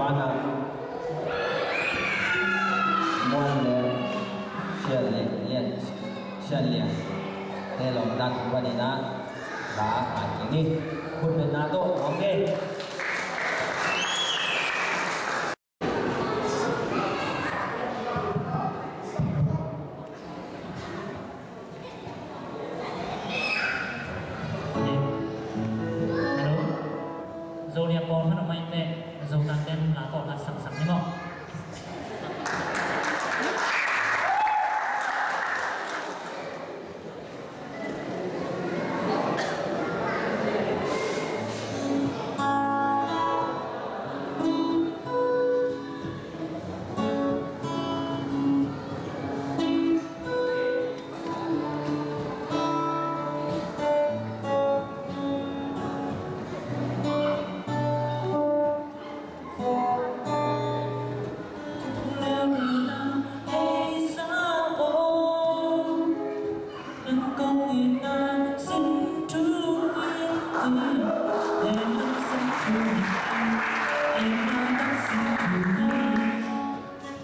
Banah Muan le Sian Lian, Sian Lian te lawmta tung panin ah la khat keng hi. Khutbetna tawh hong keng. Hello. Zolia pawl khat a mai teh, Zotan ten la tawh la sangsang ni maw.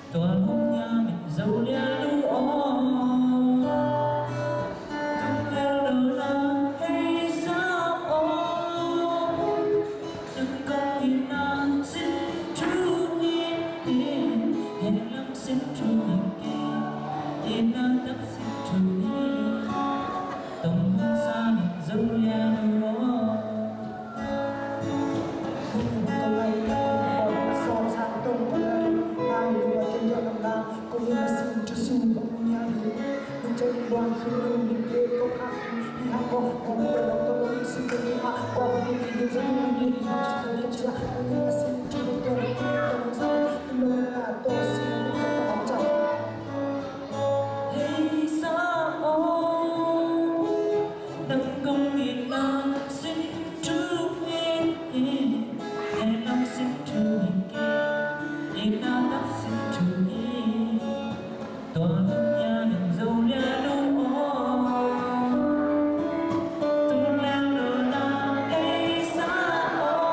Tua lungya min Zolia lu aw, tu lel lo la hei sa aw. Nang kong ina sin thu hi, he lam sin thu hi ke, ina tak sin thu hi. Tong hong sa min Zolia lu aw. Hei sa aw, nang kong ina sin thu hi, he lam sin thu hi ke, ina tak sin thu hi. Tua lungya min Zolia lu aw, tu lel lo la hei sa aw.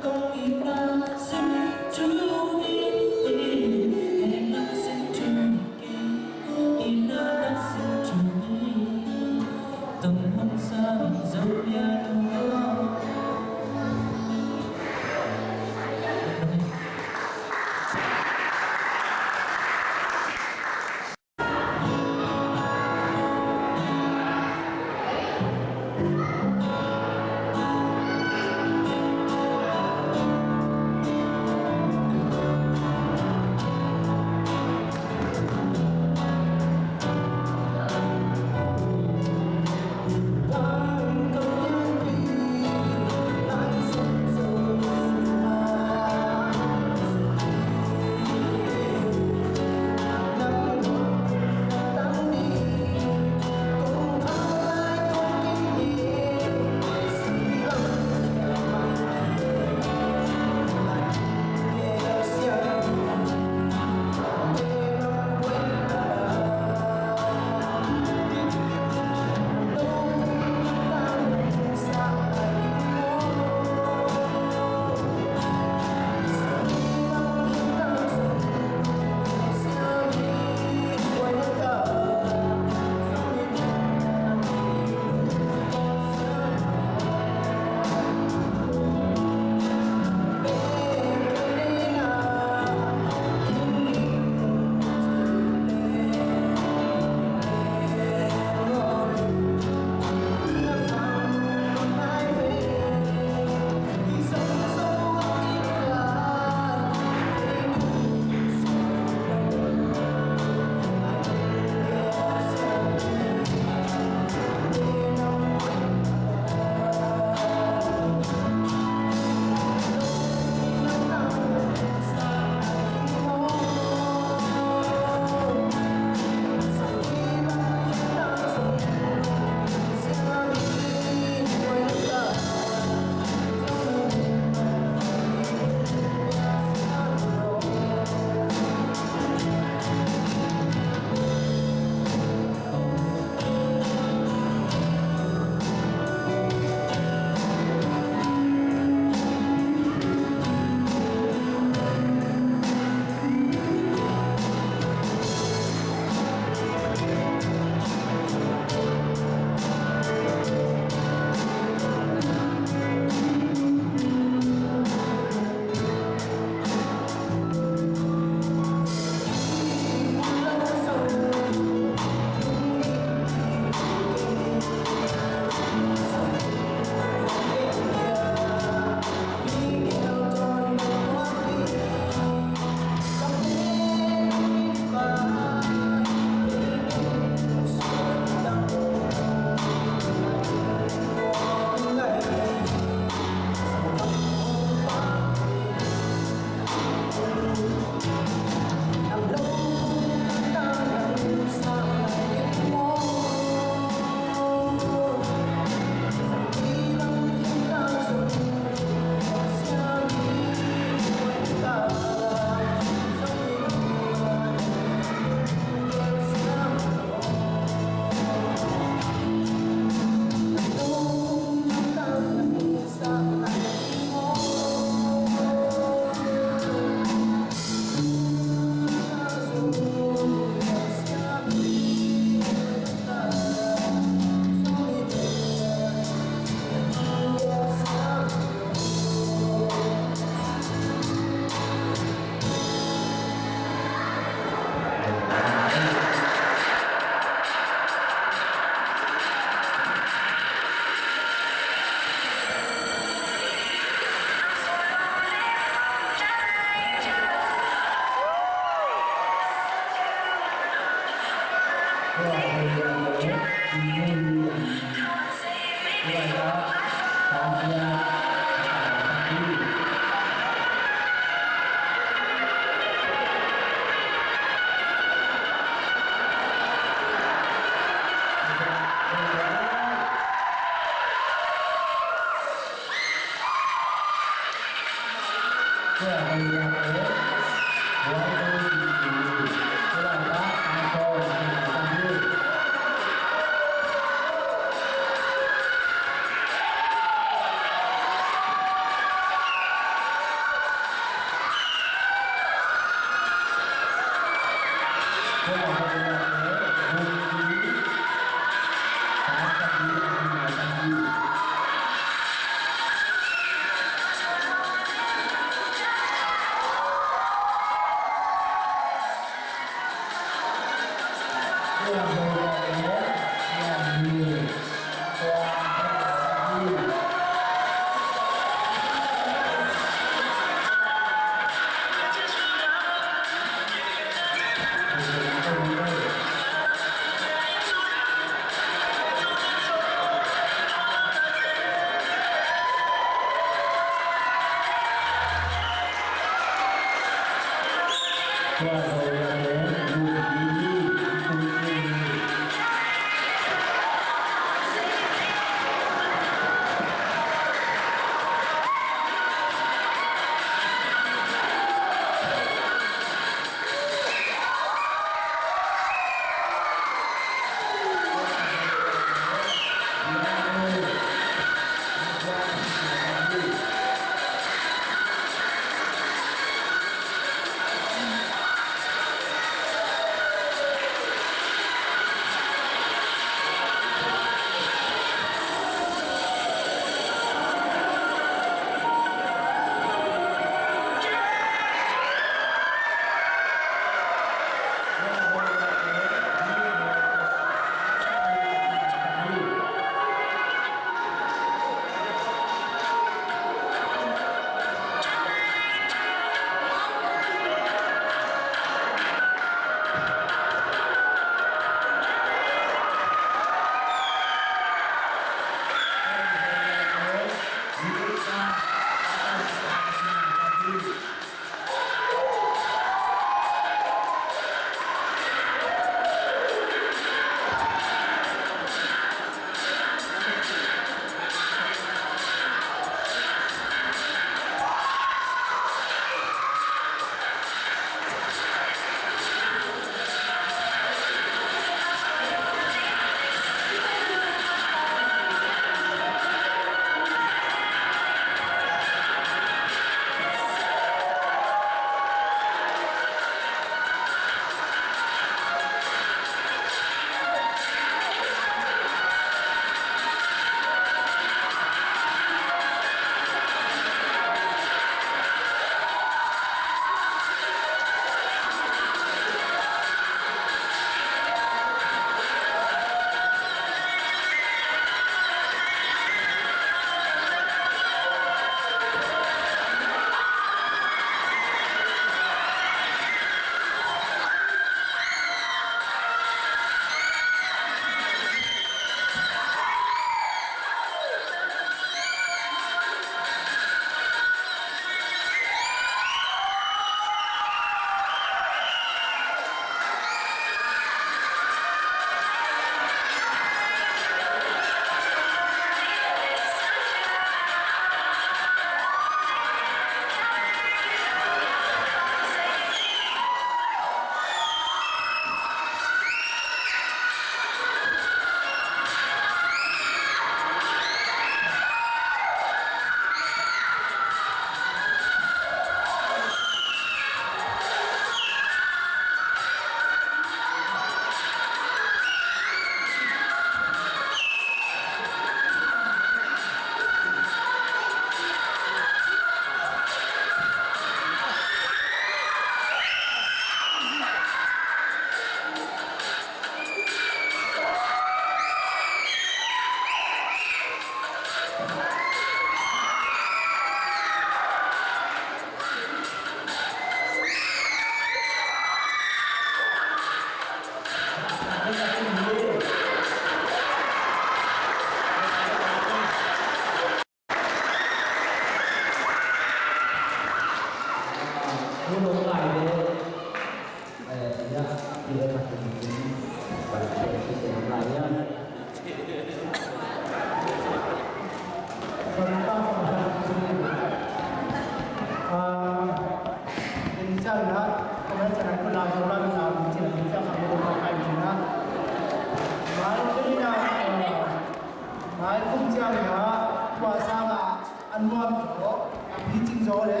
Mai kum ciang in ah, tua sang ah a nuam zaw, a picing zaw le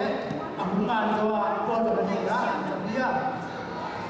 a hung ngan zaw a, i bawl zaw na neih in ah, an cam hi a.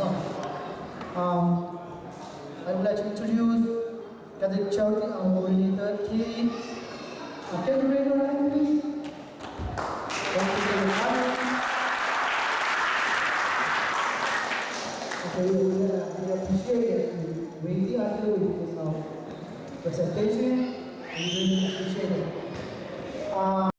no? Um, I would like to introduce Catholic Charity, our coordinator, Kay. Uh, can you raise your hand, please? Thank you very much. Okay, we, uh, we appreciate that you waiting until we finish our presentation. We really appreciate it. Uh,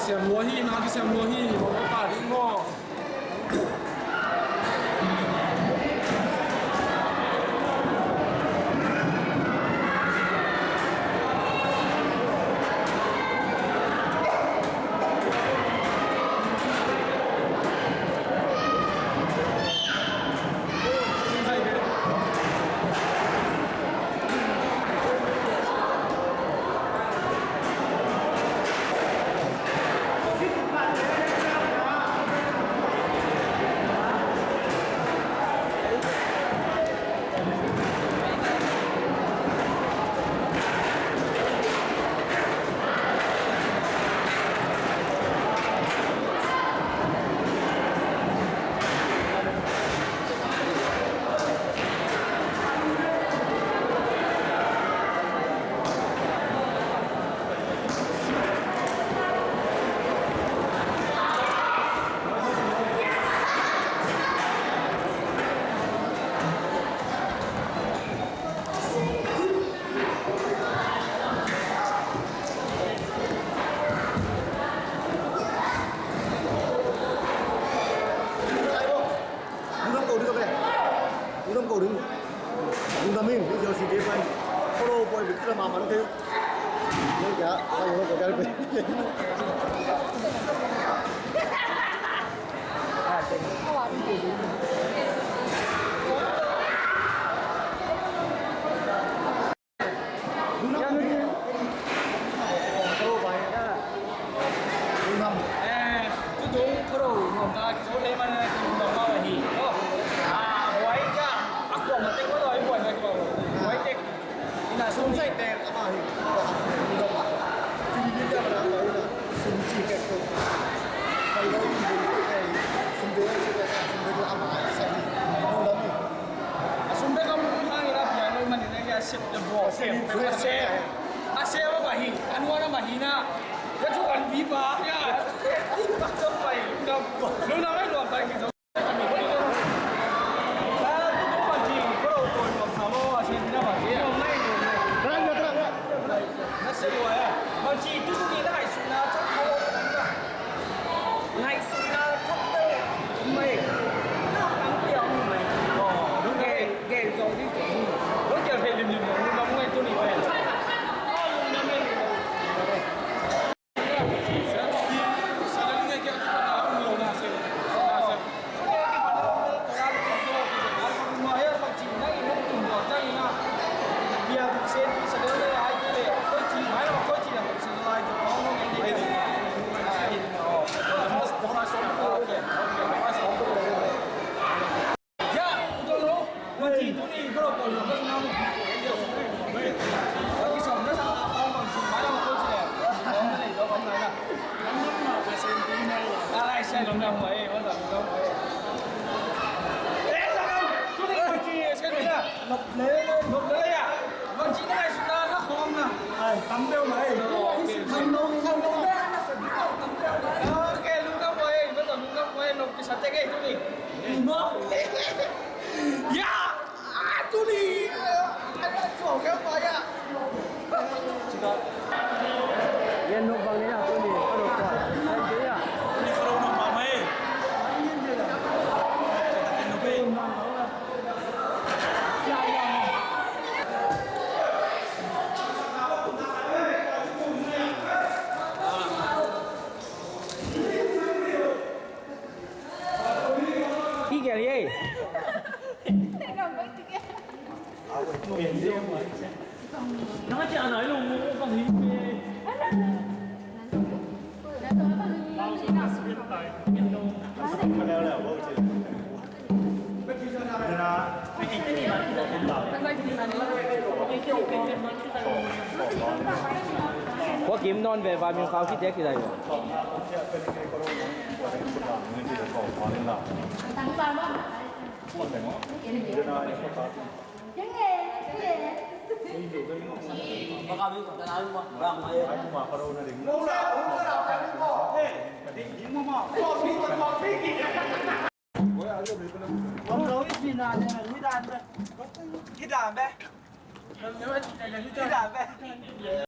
Kisiam lua hi, na kisiam lua hi, mawtaw ta ding maw? Lungdam ko ding a ve. Lungdam ko ding. Lungdam in, i ziau si ke pan. Koro poi bit kira ma man ke. Lungdam ko ding a ve. Eh, tutung khuado nuam ta kizo thei man, nuam mah hi. Oh, ah, buai ja, a kuang ma tek ma loi buai ma kibawl. Buai tek. Ina sum sai tek ama hi. Philippines ja mana loi ina sum ci tek tu. Sai loi sum tek, sum tek ama sai. Nuam hi. A sum bek a hang in a piang lo manin a sep le buak, a sep, a sep. A sep a mah hi, a nuan a mah hi na. Ya thu kan pi pa, ya. Pi pa zong pai, lungdam, lungdam ei, nuam pai ki zong. A, tutung bangci, ko lo ko nuam sa lo, a sep na bangci, nuam nai, nuam nai. Terang, terang, terang. Na sep lo ya. Bangci, tutung ni na ngaihsutna, cak ko. Ngaihsutna thak peuh om mai. Na tam pia om mai. Aw, lungdam. Gen, gen zo ding. Lungdam thei limlim lo, lungdam ngai tuni pen. Aw, lungdam ngai. Sa ding ngai kia tu na om lo na se. Lungdam huai, lungdam huai. Eh, lungdam. Tuni bangci, eh, sekali na. Nop le. Nop le ya. Bangci na ngai suna na khom na. Ai, tam deuh mai. Oh, okay. Tam deuh, tam deuh. Okay, lungdam huai, lungdam huai, nop kisate kei tuni. Nop. Ya. Ah, tuni. Ah, ada cuak apa ya? Yan nop bang ni ya, tuni. Aduh, kuat. Ay, dia. Ni kalau nak mamai. Kigel ye. Khua kim nawn ve, vai min khau khit te kizai ve. Hi dan be. Hi dan be.